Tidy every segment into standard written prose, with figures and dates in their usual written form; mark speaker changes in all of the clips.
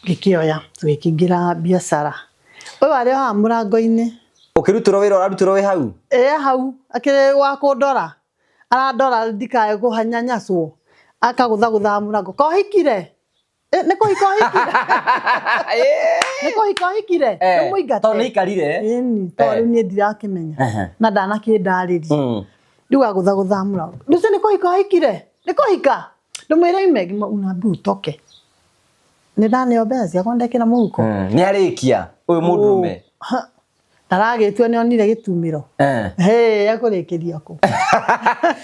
Speaker 1: Ngĩkĩoya, tũgĩkĩingĩra biacara. Ũyũ arĩ o haha mũrango-inĩ.
Speaker 2: Ũkĩrutĩrwo wĩra ũrarutĩrwo wĩ hau?
Speaker 1: Ĩ hau, akĩrĩ wa kũndora. Arandora ndikae kũhanyanyacwo. Akagũthagũthaga mũrango. Kohikire? Ĩ, nĩ kũhika ũhikire? Nĩ kũhika ũhikire?
Speaker 2: Eh,
Speaker 1: Ndũmũingate?
Speaker 2: Tondũ nĩ aikarire.
Speaker 1: Ĩni, tondũ
Speaker 2: Eh.
Speaker 1: rĩu niĩ ndirakĩmenya.
Speaker 2: Ehe.
Speaker 1: Na ndanakĩndarĩria. Rĩu agũthagũthaga mũrango. Rĩu nĩ kũhika ũhikire? Nĩ kũhika? Ndũmwĩre ime, ngĩmwĩra unaambiwa utoke. Nĩ ndaneo mbeca ciakwa ndekĩra mũhuko.
Speaker 2: Nĩ arĩkia ũyũ mũndũrũme.
Speaker 1: Ha, Ndaragĩtua nĩ onire gĩtumĩro. Hĩ, ekũrĩkĩria kũ?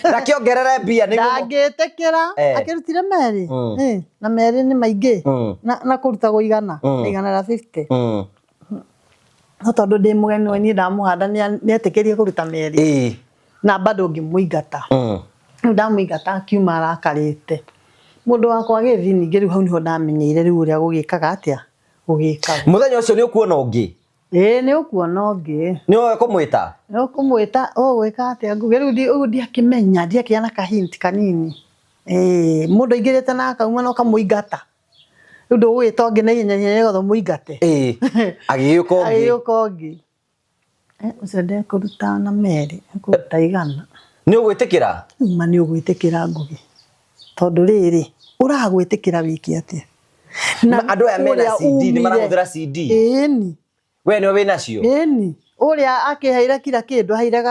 Speaker 2: Ndakĩongerere mbia nĩguo.
Speaker 1: Ndangĩtĩkĩra. Akĩrutire merĩ. Ĩ, na merĩ nĩ maingĩ. Na kũrutagwo igana. 100 rĩa 50. No tondũ ndĩ mũgeni we niĩ ndamũhanda nĩ etĩkĩrie kũruta merĩ. Na bado ngĩmũingata. Rĩu ndamũingata akiuma arakarĩte. Mũndũ wakwa agĩthiĩ ningĩ rĩu hau nĩho ndamenyeire rĩu ũrĩa gũgĩkaga atĩa? Gũgĩkagwo.
Speaker 2: Mũthenya ũcio nĩ ũkuona ũngĩ?
Speaker 1: Ĩĩ nĩ ũkuona ũngĩ.
Speaker 2: Nĩ ũĩ kũmwĩta?
Speaker 1: Nĩ ũkũmwĩta ũgwĩka atĩa Ngũgĩ? Rĩu ũguo ndiakĩmenya, ndiakĩgĩa na ka hint kanini. Ĩĩ mũndũ aingĩrĩte na akauma na ũkamũingata. Rĩu ndũgũgĩta ũngĩ na ihenya ihenya nĩgetha ũmũingate.
Speaker 2: Ĩĩ agĩgĩũka ũngĩ.
Speaker 1: Agĩgĩũka ũngĩ. Ũcio ndekũruta na merĩ, ekũruta 100.
Speaker 2: Nĩ ũgwĩtĩkĩra?
Speaker 1: Ma nĩ ũgwĩtĩkĩra Ngũgĩ. Tondũ rĩrĩ, ũragwĩtĩkĩra wĩke atĩa?
Speaker 2: Na andũ aya mena
Speaker 1: kũrĩa
Speaker 2: CD, nĩ
Speaker 1: umire.
Speaker 2: marahũthĩra CD?
Speaker 1: Ĩni.
Speaker 2: We nĩwe wĩnacio?
Speaker 1: Ĩni. Ũrĩa akĩheire kira kĩndũ, aheire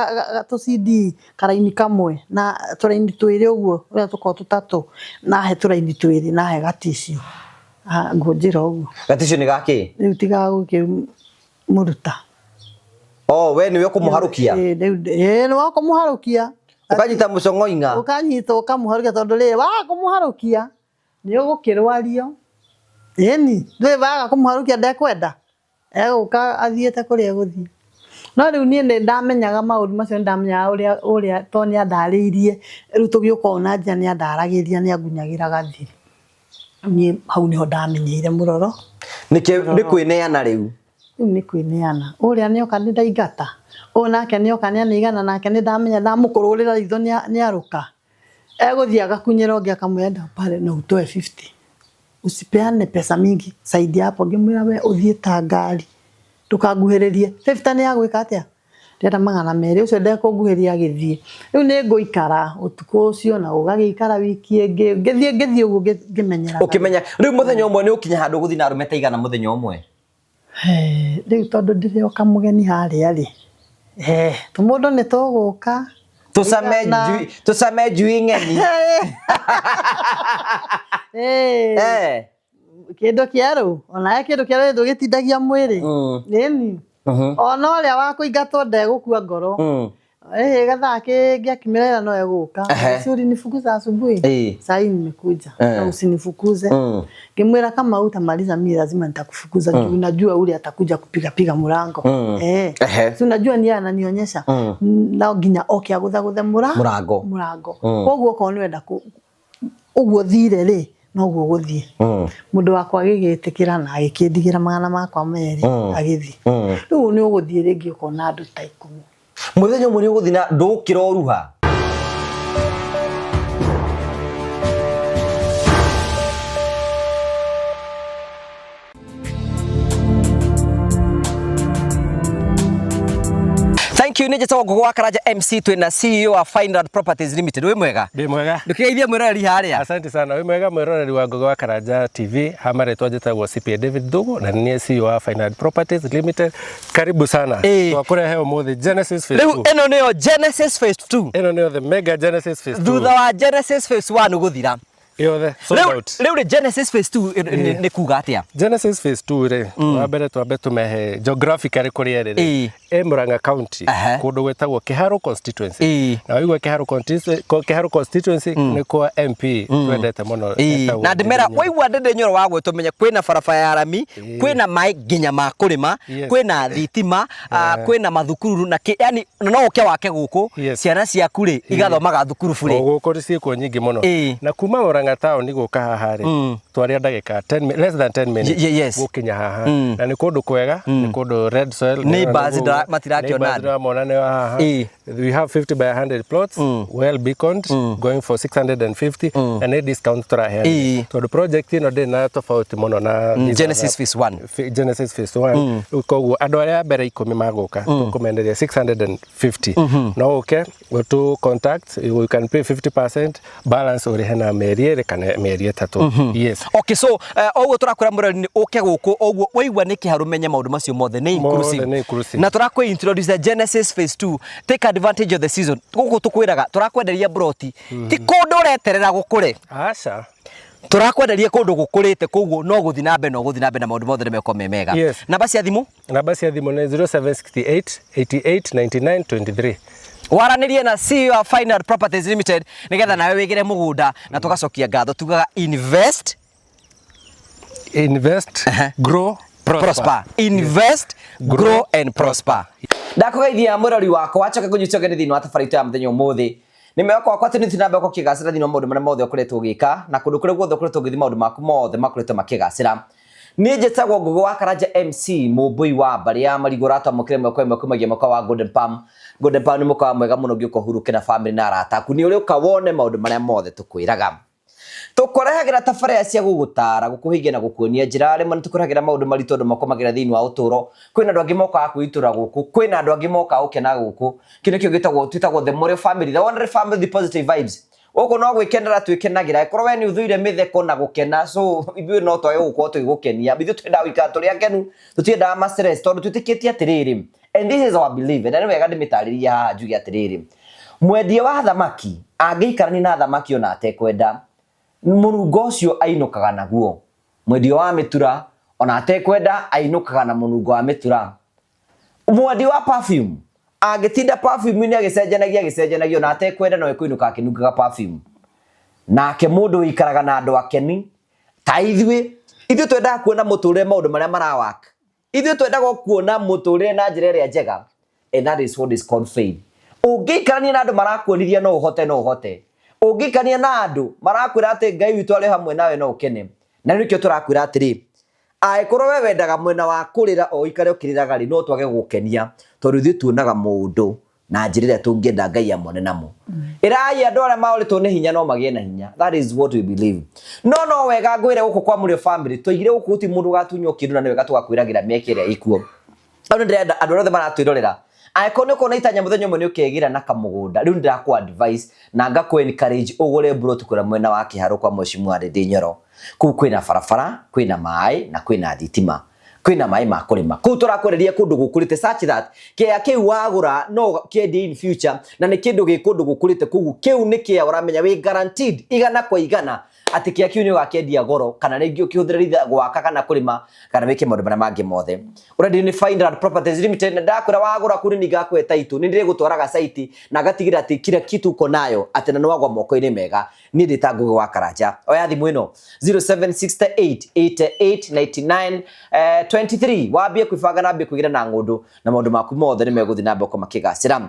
Speaker 1: tũ CD karaini kamwe na tũraini twĩrĩ ũguo, ũrĩa tũkoragwo tũtatũ, na ahe tũraini twĩrĩ na ahe gaticiũ. Ngũnjĩra ũguo.
Speaker 2: Gaticiũ nĩ gakĩ?
Speaker 1: Rĩu tiga gũkĩmũruta.
Speaker 2: Oh, we nĩwe ũkũmũharũkia?
Speaker 1: Ĩĩ, rĩu ĩĩ nĩwe ũkũmũharũkia.
Speaker 2: Ũkanyita mũcong'oing'a?
Speaker 1: Ũkanyita ũkamũharũkia tondũ rĩrĩ, waga kũmũharũkia nĩ ũgũkĩrwario. Ĩni, ndũĩ waga kũmũharũkia ndekwenda, egũka athiĩte kũrĩa egũthiĩ. No rĩu niĩ nĩ ndamenyaga maũndũ macio nĩ ndamenyaga ũrĩa ũrĩa tondũ nĩ andarĩirie, rĩu tũgĩũka ũũ na njĩra nĩ andaragĩria nĩ angunyagĩra gathiri. Niĩ hau nĩho ndamenyeire mũroro.
Speaker 2: Nĩkĩ nĩ kwĩneana rĩu?
Speaker 1: Rĩu nĩ kwĩneana. Ũrĩa nĩoka nĩ ndaingata, ũyũ nake nĩoka nĩ aneigana nake nĩ ndamenya ndamũkũrũrĩra ritho nĩ arũka. Egũthiĩ agakunyĩra ũngĩ akamwĩra enda pale na utoe 50. Usipeane pesa mingi zaidi ya hapo. Ngĩmwĩra we ũthiĩ ta ngari ndũkanguhĩrĩrie. 50 nĩ ya gwĩka atĩa? Ndĩrenda 200 ũcio ndekũnguhĩrĩria agĩthiĩ. Rĩu nĩ ngũikara ũtukũ ũcio na ũgagĩikara wiki ĩngĩ ngĩthiĩ ngĩthiĩ ũguo ngĩmenyeraga.
Speaker 2: Ũkĩmenya rĩu mũthenya ũmwe nĩ ũkinya handũ ũgũthiĩ na arũme ta igana mũthenya ũmwe?
Speaker 1: Rĩu tondũ ndĩrĩ o kamũgeni harĩa rĩ, tũmũndũ nĩ tũgũka.
Speaker 2: Tũcame njui, tũcame njui ng'eni.
Speaker 1: Kĩndũ kĩerũ, onawe kĩndũ kĩerũ ndũgĩtindagia mwĩrĩ. Ĩni. Ona ũrĩa wa kũingatwo ndegũkua ngoro. Eh, gathaa kĩngĩ akimĩra no egũka. Si ulinifukuza asubuhi? Saa hii nimekuja. Na usinifukuze. Ngĩmwĩra kama utamaliza mimi lazima nitakufukuza juu najua ule atakuja kupiga piga mũrango. Eh. Si unajua ni yeye ananionyesha. No nginya oke agũthagũthe
Speaker 2: mũrango.
Speaker 1: Mũrango. Koguo okorwo nĩ wenda ũguo thire rĩ, noguo ũgũthiĩ. Mũndũ wakwa agĩgĩtĩkĩra na agĩkĩndigĩra 200 agĩthiĩ. Rĩu nĩ ũgũthiĩ rĩngĩ ũkona andũ ta 10.
Speaker 2: Mũthenya ũmwe nĩ ũgũthiĩ na ndũgũkĩra ũruha. Thank you nĩ njĩtagwo Ngũgũ wa Karanja MC twĩna CEO wa Fineland Properties Limited. Wĩ mwega?
Speaker 3: Ndĩ mwega.
Speaker 2: Ndũkĩgeithie mwĩroreri harĩa.
Speaker 3: Asante sana. Wĩ mwega mwĩroreri wa Ngũgĩ wa Karanja TV. Ha marĩtwa njĩtagwo CPA David Thugu na nĩ niĩ CEO wa Fineland Properties Limited. Karibu sana. Twakũrehe ũmũthĩ Genesis Phase
Speaker 2: Rĩu
Speaker 3: 2.
Speaker 2: ĩno nĩyo Genesis Phase 2.
Speaker 3: Ĩno nĩyo the mega Genesis Phase 2.
Speaker 2: Thutha wa Genesis Phase 1 gũthira.
Speaker 3: Yothe sold
Speaker 2: Rĩu
Speaker 3: out.
Speaker 2: rĩu rĩ Genesis Phase 2 nĩ kuga atĩa?
Speaker 3: Genesis Phase 2 rĩ, wa mbere twambe tũmehe geographically kũrĩa ĩrĩ rĩ. Ĩ Murang'a County, kũndũ gwĩtagwo Kiharu constituency. Na waigua Kiharu constituency, Kiharu constituency nĩ kwa MP twendete mũno etagwo
Speaker 2: Na ndĩmera
Speaker 3: Ndindi Nyoro.
Speaker 2: waigua Ndindi Nyoro wa gwĩtwo menye kwĩna barabara ya rami, kwĩna maĩ nginya ma kũrĩma, kwĩna thitima, kwĩna mathukuru na kĩ, yani na no ũke wake gũkũ, ciana ciaku rĩ igathomaga thukuru burĩ.
Speaker 3: O gũkũ ciĩkuo nyingĩ mũno. Na kuma Murang'a Murang'a town gũka haha rĩ, twaria ndagĩka 10 less than 10 minutes
Speaker 2: Yes.
Speaker 3: gũkinya haha. Na nĩ kũndũ kwega, nĩ kũndũ red soil.
Speaker 2: Neighbors matirakĩona
Speaker 3: Neighbors
Speaker 2: andũ.
Speaker 3: ndĩramona nĩ haha. We have 50 by 100 plots, well beaconed, going for 650, na nĩ discount tũraheana tondũ project ĩno ndĩrĩ na tofauti mũno na these
Speaker 2: Genesis
Speaker 3: other-
Speaker 2: Phase 1.
Speaker 3: Genesis Phase 1. Rĩu koguo andũ arĩa a mbere 10 magũka tũkũmenderia 650. No ũke ũtũ contact, you can pay 50% balance, ũrĩhe na mĩeri 2 kana mĩeri 3. Yes.
Speaker 2: Okay, so oguo tũrakwĩra mũrori nĩ ũke gũkũ, oguo waigua nĩ kĩharũ, menye maũndũ macio mothe nĩ inclusive.
Speaker 3: Mothe nĩ inclusive.
Speaker 2: Na tũrakwĩ introduce the Genesis Phase 2. Take advantage of the season. Gũkũ tũkwĩraga tũrakwenderia broti, ti kũndũ ũreterera gũkũre.
Speaker 3: Aca.
Speaker 2: Tũrakwenderia kũndũ gũkũrĩte, koguo no gũthiĩ na mbere, no gũthiĩ na mbere, na maũndũ mothe nĩ mekorwo me mega.
Speaker 3: Yes.
Speaker 2: Namba cia thimũ?
Speaker 3: Namba cia thimũ nĩ 0768 88 99 23.
Speaker 2: Waranĩrie na CEO wa Final Properties Limited nĩgetha nawe wĩgĩre mũgũnda, na tũgacokia ngatho tugaga invest,
Speaker 3: invest, grow, prosper.
Speaker 2: Prosper. Invest, grow and prosper. Ndakũgeithia mũrori wakwa, wacoka kũnyita ũgeni thĩinĩ wa tabarĩra itũ ya mũthenya ũmũthĩ. Nĩ mwĩhoko wakwa atĩ nĩ ũthiĩ na mbere gũkĩgacĩra thĩinĩ wa maũndũ marĩa mothe ũkoretwo ũgĩka, na kũndũ kũrĩa guothe ũkoretwo ũgĩthiĩ, maũndũ maku mothe makoretwo makĩgacĩra. Niĩ njĩtagwo Ngũgĩ wa Karanja MC Mũmbũi wa mbarĩ ya Marigũ, ũratwamũkĩra ĩmwe kwa ĩmwe kumagia mwaka wa Golden Palm. Golden Palm nĩ mũkawa mwega mũno ũngĩũka ũhurũke na famĩlĩ na arata aku. Nĩ ũrĩũka wone maũndũ marĩa mothe tũkwĩraga. Tũkũrehagĩra tabarĩra cia gũgũtara, gũkũhingia na gũkuonia njĩra. Rĩmwe nĩ tũkũrehagĩra maũndũ maritũ andũ makomagĩra thĩinĩ wa ũtũũro. Kwĩna andũ angĩ mokaga kwĩitũra gũkũ, kwĩna andũ angĩ mokaga gũkena gũkũ. Kĩu nĩkĩo gĩtagwo, twĩtagwo the Morio family, the one family, the positive vibes. Gũkũ no gwĩkenera twĩkenagĩra. Ĩkorwo we nĩ ũthũire mĩtheko na gũkena, so ithuĩ no twage gũkorwo tũgĩgũkenia. Ithuĩ twendaga gũikara tũrĩ akenu, tũtiendaga ma stress, tondũ twĩtĩkĩtie atĩrĩrĩ, and this is our belief, na nĩ wega ndĩmĩtarĩrie haha njuge atĩrĩrĩ, mwendia wa thamaki angĩikarania na thamaki ona atekwenda, mũnungo ũcio ainũkaga naguo. Mwendia wa mĩtura ona atekwenda ainũkaga na mũnungo wa mĩtura. Mwendia wa perfume angĩtinda perfume-inĩ agĩcenjanagia agĩcenjanagia, ona atekwenda no ekũinũka akĩnungaga perfume. Nake mũndũ wĩikaraga na andũ akeni ta ithuĩ, ithuĩ twendaga kuona mũtũrĩre maũndũ marĩa marawaka, ithuĩ twendaga kuona mũtũrĩre na njĩra ĩrĩa njega, and that is what is called faith. Ũngĩikarania na andũ marakuonithia no ũhote, no ũhote. Ũngĩikarania na andũ marakwĩra atĩ Ngai witũ arĩ hamwe nawe, no ũkene. Na nĩkĩo tũrakwĩra atĩrĩ, angĩkorwo we wendaga mwena wa kũrĩra o ũikare ũkĩrĩraga rĩ, no twage gũgũkenia, tondũ ithuĩ tuonaga mũndũ na njĩra ĩrĩa tũngĩenda Ngai amone namo. Ĩrai andũ arĩa maũrĩtwo nĩ hinya no magĩe na hinya. That is what we believe. No wega ngwĩre gũkũ kwa Mũrĩo family, twaigire gũkũ gũtirĩ mũndũ ũgatunywo kĩndũ, na nĩ wega tũgakwĩragĩra mĩeke ĩrĩa ĩkuo. Hau nĩ ndĩrenda andũ arĩa othe maratwĩrorera, angĩkorwo nĩ ũkona itanya mũthenya ũmwe nĩ ũkegĩra na kamũgũnda, rĩu ndĩrakũ advice na ngakũ encourage ũgũre mburoti kũrĩa mwena wa Kĩharũ kwa Mheshimiwa Ndindi Nyoro. Kũu kwĩna barabara, kwĩna maĩ na kwĩna thitima, kwĩna maĩ ma kũrĩma. Kũu tũrakwereria kũndũ gũkũrĩte such that kĩea kĩu wagũra no kĩendie in future, na nĩ kĩndũ gĩ kũndũ gũkũrĩte. Koguo kĩu nĩ kĩea ũramenya wĩ guaranteed 100% atĩ kĩea kĩu nĩ ũgakĩendia goro, kana rĩngĩ ũkĩhũthĩre either gwaka kana kũrĩma kana wĩke maũndũ marĩa mangĩ mothe. Ũrendio nĩ Fineland Properties Limited, na ndakwĩra wagũra kũu nĩ ngakũhe title, nĩ ndĩrĩgũtwaraga site na ngatigĩrĩra atĩ kila kitu uko nayo, atĩ na nĩwagwa moko-inĩ mega. Niĩ ndĩ ta Ngũgĩ wa Karanja. Oya thimũ ĩno 0768 88 99 23, wambie kwĩbanga na wambie kwĩgĩra na ng'ũndũ, na maũndũ maku mothe nĩ megũthiĩ na mbere gũkorwo makĩgacĩra.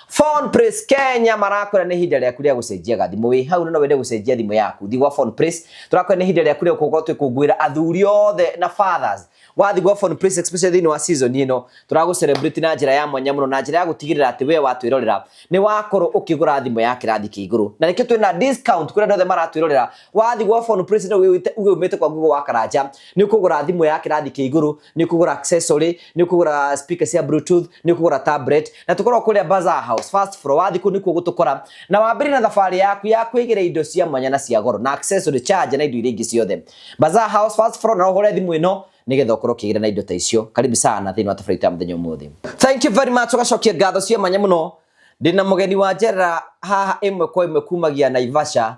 Speaker 2: Phone Place Kenya marakwĩra nĩ ihinda rĩaku rĩa gũcenjia gathimũ. Wĩ hau no wende gũcenjia thimũ yaku, thiĩ gwa Phone Place. Tũrakwĩra nĩ ihinda rĩaku rĩa gũkorwo twĩkũngũĩra athuri othe na fathers. Wathiĩ gwa Phone Place, especially thĩinĩ wa season ĩno, tũragũ celebrate na njĩra ya mwanya mũno, na njĩra ya gũtigĩrĩra atĩ we watwĩrorera nĩ wakorwo ũkĩgũra thimũ ya kĩrathi kĩa igũrũ, na nĩkĩo twĩna discount kũrĩ andũ othe maratwĩrorera. Wathiĩ gwa Phone Place na uge umĩte kwa Google wa Karanja, nĩ ũkũgũra thimũ ya kĩrathi kĩa igũrũ, nĩ ũkũgũra accessory, nĩ ũkũgũra speaker cia bluetooth, nĩ ũkũgũra tablet. Na tũkoragwo kũrĩa Bazaar House first floor. Wathiĩ kũu nĩkuo gũtũkora, na wambĩrĩrie na thabarĩ yaku ya kwĩgĩra indo cia mwanya na cia goro na accessory, charger na indo iria ingĩ ciothe. Bazaar House first floor, na ũhũre thimũ ĩno nĩgetha ũkorwo ũkĩgĩra na indo ta icio. Karibu sana thĩinĩ wa tabarĩra itũ ya mũthenya ũmũthĩ. Thank you very much. Ũgacokia ngatho cia mwanya mũno. Ndĩna mũgeni wa njerera haha ĩmwe kwa ĩmwe kumagia Naivasha.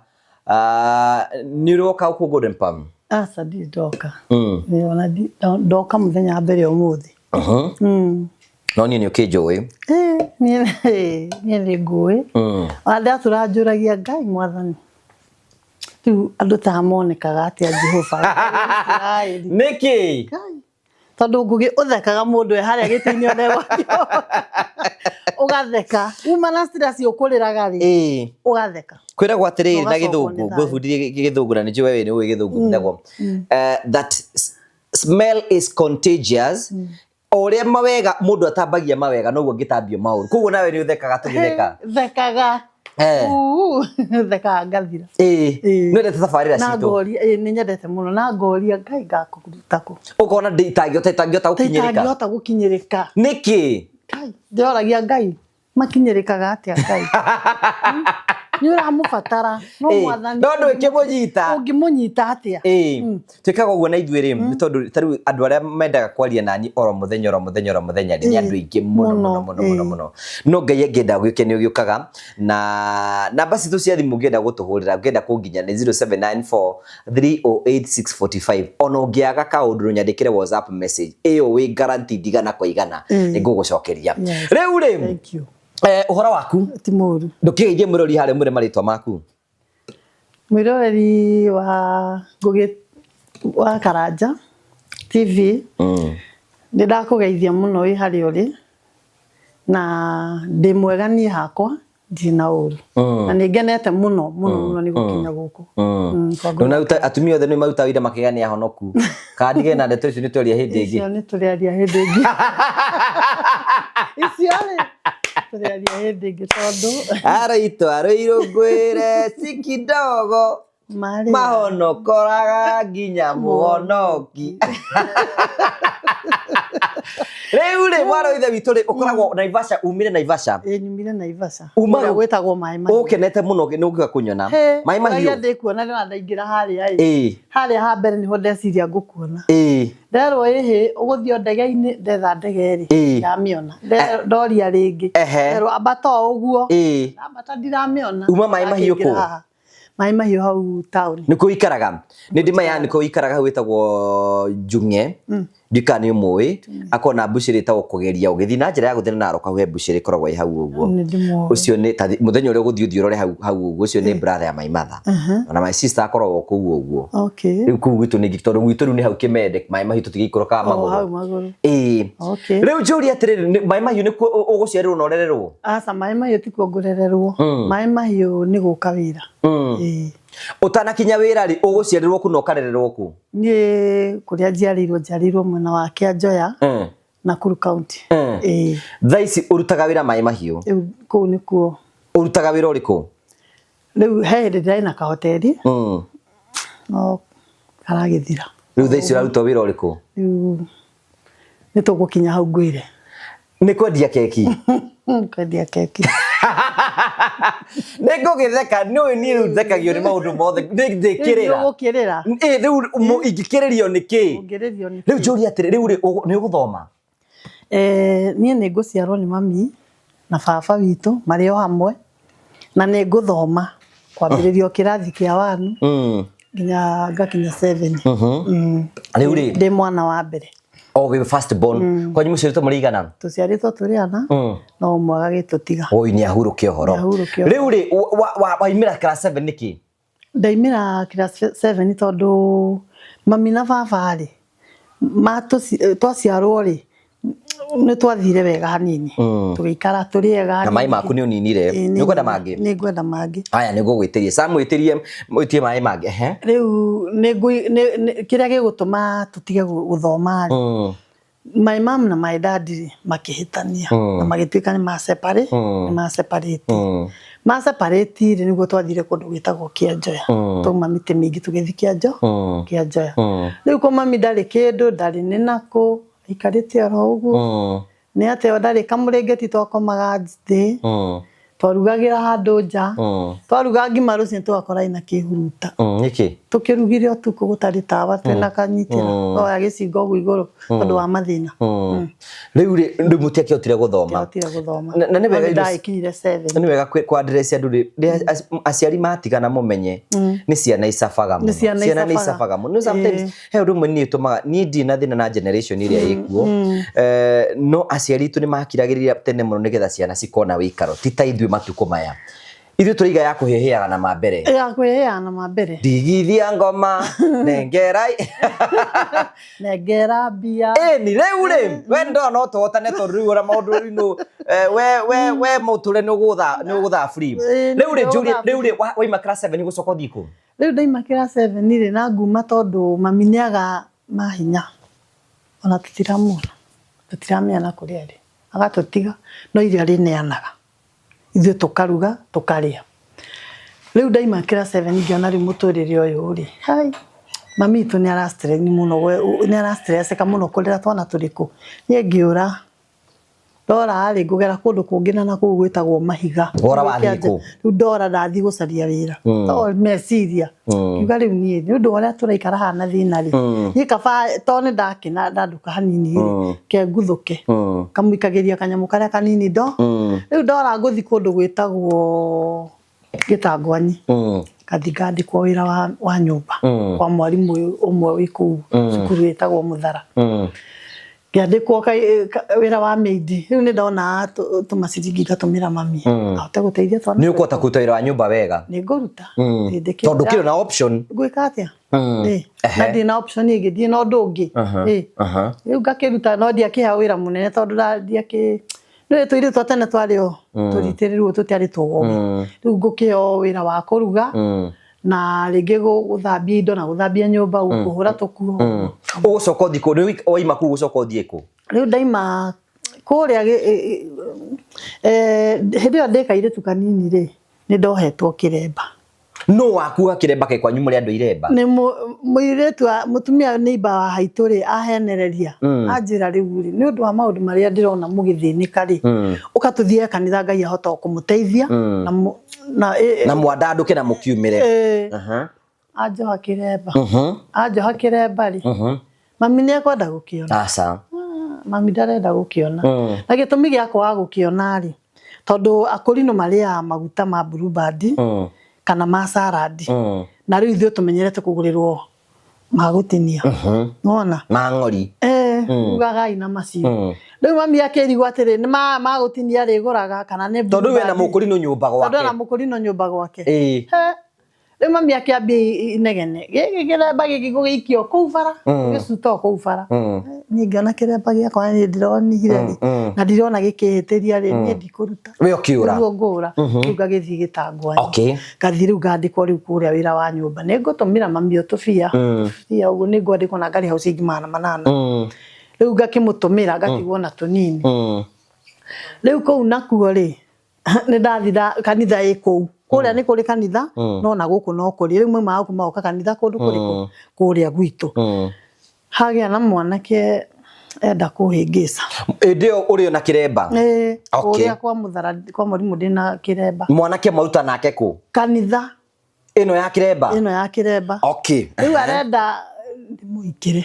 Speaker 2: Nĩ ũroka gũkũ Golden Palm?
Speaker 1: Aca, ndirĩ ndoka. Nĩ ona ndoka mũthenya wa mbere ũmũthĩ.
Speaker 2: No niĩ nĩ ũkĩnjũĩ?
Speaker 1: Niĩ nĩ ngũĩ. Ona ndatũra njũragia Ngai mwathani, rĩu andũ ta monekaga atĩa, Jehova?
Speaker 2: Nĩkĩ?
Speaker 1: Ngai. Tondũ Ngũgĩ ũthekaga mũndũ e harĩa gĩtĩ-inĩ, ona egwatio. Ũgatheka uma na stress ũkũrĩraga rĩ, ũgatheka.
Speaker 2: Kwĩragwo atĩrĩrĩ na
Speaker 1: Ũgacokwo nĩ
Speaker 2: gĩthũngũ,
Speaker 1: thayũ.
Speaker 2: Ngũbundithie gĩthũngũ na nĩnjũĩ we nĩ ũĩ gĩthũngũ, kwĩragwo that smell is contagious. O ũrĩa mawega mũndũ atambagia mawega, noguo angĩtambio maũru. Koguo nawe nĩ ũthekaga tũgĩtheka.
Speaker 1: Thekaga. Thekaga ngathira.
Speaker 2: Nĩ wendete tabarĩra
Speaker 1: Na
Speaker 2: citũ?
Speaker 1: ngoria, ĩĩ, nĩ nyendete mũno, na ngoria Ngai ngakũruta kũ?
Speaker 2: Ũkona ndĩ itangĩhota gũkinyĩrĩka.
Speaker 1: Itangĩhota gũkinyĩrĩka.
Speaker 2: Nĩkĩ?
Speaker 1: Ngai, ndĩroragia Ngai makinyĩrĩkaga atĩa Ngai? Nĩ ũramũbatara no mwathani
Speaker 2: No ndũngĩmũnyita.
Speaker 1: Ũngĩmũnyita atĩa?
Speaker 2: Twĩkaga ũguo na ithuĩ rĩ, nĩ tondũ ta rĩu andũ arĩa mendaga kwaria nani oro mũthenya oro mũthenya oro mũthenya rĩ, nĩ andũ aingĩ mũno mũno mũno mũno mũno. No Ngai angĩenda gũke nĩ ũgĩũkaga. Na namba citũ cia thimũ ũngĩenda gũtũhũrĩra, ũngĩenda kũnginya nĩ 0794 308 645. Ona ũngĩaga kaũndũ nyandĩkĩre WhatsApp message ĩyo, wĩ guaranteed igana kwa igana nĩ ngũgũcokeria. Rĩu rĩ,
Speaker 1: Thank you.
Speaker 2: Ũhoro waku?
Speaker 1: Ti mũru.
Speaker 2: Ndũkĩgeithie mwĩrori harĩa, mwĩre marĩtwa maku.
Speaker 1: Mwĩroreri wa Ngũgĩ wa Karanja TV, nĩ ndakũgeithia mũno wĩ harĩa ũrĩ, na ndĩ mwega niĩ hakwa, ndirĩ na ũru, na nĩ ngenete mũno mũno mũno nĩ gũkinya gũkũ kwa Ngũgĩ.
Speaker 2: Nona atumia othe nĩ maruta wĩra makĩgĩa nĩ ahonoku. Kana ndige na ndeto icio, nĩ twaria hĩndĩ ĩngĩ?
Speaker 1: Icio nĩ tũrĩaria hĩndĩ ĩngĩ. Icio rĩ, tũrĩaria hĩndĩ ĩngĩ tondũ
Speaker 2: Araitwa rũirũ ngwĩre si kidogo
Speaker 1: marĩa
Speaker 2: mahonokoraga nginya mũhonoki. Rĩu rĩ, mwana wa ithe witũ rĩ, ũkoragwo Naivasha, umire Naivasha?
Speaker 1: Ĩ, nyumire Naivasha,
Speaker 2: Uma
Speaker 1: kũrĩa gwĩtagwo Maĩ Mahiũ.
Speaker 2: Ũkenete mũno nĩ ũgĩũka kũnyona. Maĩ Mahiũ.
Speaker 1: Ũrĩa ndĩkuona nĩ ndaingĩra harĩa ĩ, harĩa ha mbere nĩho ndeciria ngũkuona. Nderwo ĩhĩ, ũgũthiĩ o ndege-inĩ. Ndetha ndege rĩ, ndiramĩona. Ndoria rĩngĩ, nderwo ambata o ũguo. Ambata, ndiramĩona.
Speaker 2: Uma Maĩ Mahiũ
Speaker 1: Ndakĩingĩra
Speaker 2: kũ?
Speaker 1: haha Maĩ Mahiũ hau taũni.
Speaker 2: Nĩkuo ũikaraga? Nĩ ndĩ maya nĩkuo ũikaraga, hau wĩtagwo Njung'e. Ndika nĩ ũmũĩ, akorwo na mbucĩrĩ ĩtagwo Kũgeria, ũgĩthiĩ na njĩra ya gũthiĩ na Narok, hau he mbucĩrĩ ĩkoragwo ĩ hau ũguo.
Speaker 1: Nĩ ndĩmũĩ.
Speaker 2: Ũcio nĩ ta mũthenya ũrĩa ũgũthiĩ, ũthiĩ ũrore hau hau ũguo. Ũcio nĩ brother ya my mother, ona my sister akoragwo kũu ũguo. Rĩu kũu gwitũ nĩ tondũ gwitũ rĩu nĩ hau Kĩmende, Maĩ Mahiũ, tũtigĩikũrũkaga
Speaker 1: O hau
Speaker 2: magũrũ.
Speaker 1: Magũrũ.
Speaker 2: Rĩu njũrie atĩrĩrĩ, Maĩ Mahiũ nĩkuo ũgũciarĩrwo na ũrererwo?
Speaker 1: Aca, Maĩ Mahiũ tikuo ngũrererwo. Maĩ Mahiũ nĩ gũka wĩra.
Speaker 2: Ũtanakinya wĩra rĩ, ũgũciarĩrwo kũ na ũkarererwo kũ?
Speaker 1: Niĩ kũrĩa njiarĩirwo, njiarĩirwo mwena wa Kĩanjoya, Nakuru County. Ĩĩ.
Speaker 2: Thaa ici ũrutaga wĩra Maĩ Mahiũ?
Speaker 1: Rĩu kũu nĩkuo.
Speaker 2: Ũrutaga wĩra ũrĩkũ?
Speaker 1: Rĩu he hĩndĩ ndĩrarĩ na kahoteri, no karagĩthira.
Speaker 2: Rĩu thaa ici ũraruta wĩra ũrĩkũ?
Speaker 1: Rĩu nĩ tũgũkinya hau ngwĩre.
Speaker 2: Nĩ kwendia keki?
Speaker 1: Kwendia keki.
Speaker 2: Nĩ ngũgĩtheka, nĩ ũĩ niĩ rĩu thekagio nĩ maũndũ mothe, nĩ ndĩkĩrĩra.
Speaker 1: Ũgũkĩrĩra.
Speaker 2: Ĩ, rĩu ingĩkĩrĩrio nĩ kĩ?
Speaker 1: Ũngĩrĩrio nĩ
Speaker 2: Rĩu njũrie atĩrĩ, rĩu rĩ, nĩ ũgũthoma?
Speaker 1: Niĩ nĩ ngũciarwo nĩ mami na baba witũ marĩ o hamwe, na nĩ ngũthoma kwambĩrĩria o kĩrathi kĩa 1 nginya ngakinya 7.
Speaker 2: Rĩu rĩ,
Speaker 1: Ndĩ mwana wa mbere.
Speaker 2: O wĩ first born. Kwanyu mũciarĩtwo mũrĩ igana?
Speaker 1: Tũciarĩtwo tũrĩ ana, no ũmwe agagĩtũtiga.
Speaker 2: Oi, nĩ ahurũke ũhoro.
Speaker 1: Nĩ ahurũke.
Speaker 2: Rĩu rĩ, waimĩra class 7 nĩkĩ?
Speaker 1: Ndaimĩra class 7 tondũ mami na baba rĩ, twaciarwo rĩ, nĩ twathire wega hanini, tũgĩikara tũrĩ ega.
Speaker 2: Na maĩ maku nĩ ũninire?
Speaker 1: Ĩĩ,
Speaker 2: Nĩ ũkwenda mangĩ?
Speaker 1: Nĩ ngwenda mangĩ.
Speaker 2: Aya, nĩ ngũgwĩtĩria Sam, wĩtĩrie, wĩtie maĩ mangĩ. Ehe.
Speaker 1: Rĩu kĩrĩa gĩgũtũma tũtige gũthoma rĩ, my mom na my dad rĩ, makĩhĩtania na magĩtuĩka nĩ ma separate, nĩ ma separate. Ma separate rĩ, nĩguo twathire kũndũ gwĩtagwo Kĩanjoya. Twauma mĩtĩ mĩingĩ tũgĩthiĩ Kĩanjoya. Rĩu kwa mami ndarĩ kĩndũ, ndarĩ nĩ nakũ, aikarĩte oro ũguo. Nĩ atĩ o ndarĩ kamũrĩngĩti, twakomaga thĩ, twarugagĩra handũ nja. Twaruga ngima rũcinĩ tũgakora ĩna kĩhuruta.
Speaker 2: Nĩkĩ?
Speaker 1: Tũkĩrugire ũtukũ gũtarĩ tawa, twĩna kanyitĩra oya gĩcingo ũguo igũrũ tondũ wa mathĩna.
Speaker 2: Rĩu rĩ, rĩu mũtiakĩhotire gũthoma?
Speaker 1: Ndiahotire gũthoma.
Speaker 2: Na nĩ wega
Speaker 1: No nĩndagĩkinyire 7.
Speaker 2: Nĩ wega kwa address andũ rĩ, aciari matigana, mũmenye nĩ ciana icabaga mũno.
Speaker 1: Nĩ ciana
Speaker 2: Ciana nĩ
Speaker 1: icabaga.
Speaker 2: icabaga mũno. No sometimes he ũndũ ũmwe niĩ tũmaga niĩ ndirĩ na thĩna na generation ĩrĩa ĩkuo. No aciari itũ nĩ makiragĩrĩria tene mũno nĩgetha ciana cikona wĩikaro, ti ta ithuĩ matukũ maya. Ithuĩ tũraiga ya kũhĩhĩaga na ma mbere.
Speaker 1: Ya kwĩhĩaga na ma mbere.
Speaker 2: Ndigithia ngoma nengerai.
Speaker 1: Nengera mbia.
Speaker 2: Ĩni rĩu rĩ, we ndona no tũhotane tondũ rĩu ũrĩa maũndũ rĩu nũ we we we mũtũre nĩ ũgũtha nĩ ũgũtha free.
Speaker 1: Ĩĩ,
Speaker 2: Rĩu rĩ njũrie
Speaker 1: nĩngũtha
Speaker 2: rĩu rĩ waima class 7 gũcoka ũthiĩ kũ?
Speaker 1: Rĩu ndaima class 7 rĩ na nguma tondũ mami nĩaga mahinya ona tũtiramuona tũtiramenya na kũrĩa arĩ agatũtiga no irio arĩneanaga ithuĩ tũkaruga tũkarĩa. Rĩu ndaima class 7 ngĩona rĩu mũtũrĩre ũyũ rĩ hai mami witũ nĩ ara stress mũno nĩ ara stresseka mũno kũrera twana tũrĩkũ. Niĩ ngĩũra ndora rĩ ngũgera kũndũ kũngĩ na nakũu gwĩtagwo mahiga.
Speaker 2: Wora wathiĩ kũ?
Speaker 1: Rĩu ndora ndathiĩ gũcaria wĩra to meciria ngiuga rĩu niĩ nĩ ũndũ wa ũrĩa tũraikara haha na thĩna rĩ niĩ kaba to nĩ ndakena ndanduka hanini rĩ ke nguthũke kamũikagĩria kanyamũ karĩa kanini ndo rĩu ndora ngũthiĩ kũndũ gwĩtagwo Gĩtangwanyi ngathi ngandĩkwo wĩra wa nyũmba kwa mwarimũ ũmwe wĩ kũu cukuru ĩtagwo Mũthara. Ngĩandĩkwo wĩra wa maid rĩu nĩ ndona tũmaciringi ngatũmĩra mami ahote gũteithia twana.
Speaker 2: Nĩ ũkũhota kũruta wĩra wa nyũmba wega?
Speaker 1: Nĩ ngũruta.
Speaker 2: Tondũ ũkĩrĩ na option.
Speaker 1: Ngwĩka atĩa? Na ndirĩ na option ĩngĩ, ndirĩ na ũndũ ũngĩ. Rĩu ngakĩruta no ndiakĩheo wĩra mũnene tondũ ndiakĩ nĩ tũirĩtu twa tene twarĩ o tũritĩrĩrwo tũtiarĩ tũgũgĩ. Rĩu ngũkĩheo wĩra wa kũruga na rĩngĩ gũthambia indo na gũthambia nyũmba, kũhũra tũkuo.
Speaker 2: Ũgũcoka ũthiĩ kũ? Rĩu waima kũu ũgũcoka ũthiĩ kũ?
Speaker 1: Rĩu ndaima kũrĩa hĩndĩ ĩyo ndĩ kairĩtu kanini rĩ, nĩ ndohetwo kĩremba.
Speaker 2: No wakuoha kĩremba kaĩ kwanyu mũrĩ andũ iremba?
Speaker 1: Nĩ mũirĩtu wa mũtumia neighbor wa haitũ rĩ ahenereria anjĩra rĩu rĩ nĩ ũndũ wa maũndũ marĩa ndĩrona mũgĩthĩnĩka rĩ ũka tũthiĩ kanitha Ngai ahota kũmũteithia na
Speaker 2: na mwandandũke na mũkiumĩre.
Speaker 1: Anjoha kĩremba. Anjoha kĩremba rĩ mami nĩ ekwenda gũkĩona.
Speaker 2: Aca.
Speaker 1: Mami ndarenda gũkĩona. Na gĩtũmi gĩa kwaga gũkĩona rĩ tondũ akũrinũ marĩaga maguta ma Blue Band kana ma salad. Na rĩu ithuĩ tũmenyerete kũgũrĩrwo ma gũtinia. Nĩwona?
Speaker 2: Ma ng'ori.
Speaker 1: Rugagai na macio. Rĩu mami akĩrigwo atĩrĩ nĩ ma gũtinia rĩgũraga kana nĩ
Speaker 2: Tondũ rĩu ena mũkũrinũ nyũmba gwake.
Speaker 1: Tondũ ena mũkũrinũ nyũmba gwake. Rĩu mami akĩambia inegene gĩkĩ kĩremba gĩkĩ gũgĩikio kũu bara gĩcuta o kũu bara. Niĩ ngĩona kĩremba gĩakwa niĩ ndironire rĩ na ndirona gĩkĩhĩtĩria rĩ niĩ ndikũruta.
Speaker 2: We ũkĩũra?
Speaker 1: Nĩguo ngũra. Rĩu ngagĩthiĩ Gĩtangwani. Ngathiĩ rĩu ngandĩkwo rĩu kũrĩa wĩra wa nyũmba. Nĩ ngũtũmĩra mami o tũbia. Tũbia ũguo nĩ ngwandĩkwo na ngarĩhwo ciringi 800. Rĩu ngakĩmũtũmĩra ngatigwo na tũnini. Rĩu kũu nakuo rĩ nĩ ndathi kanitha ĩ kũu. Kũrĩa nĩ kũrĩ kanitha no na gũkũ no kũrĩ. Rĩu maumaga gũkũ magoka kanitha kũndũ kũrĩkũ? Kũrĩa gwitũ. Hagĩa na mwanake enda kũhĩngĩca.
Speaker 2: Hĩndĩ ĩyo ũrĩ na kĩremba?
Speaker 1: Ĩĩ, kũrĩa kwa Mũthara kwa mwarimũ ndĩna kĩremba.
Speaker 2: Mwanake mwaruta nake kũ?
Speaker 1: Kanitha.
Speaker 2: Ĩno ya kĩremba?
Speaker 1: Ĩno ya kĩremba. Rĩu arenda ndĩmũhikĩre.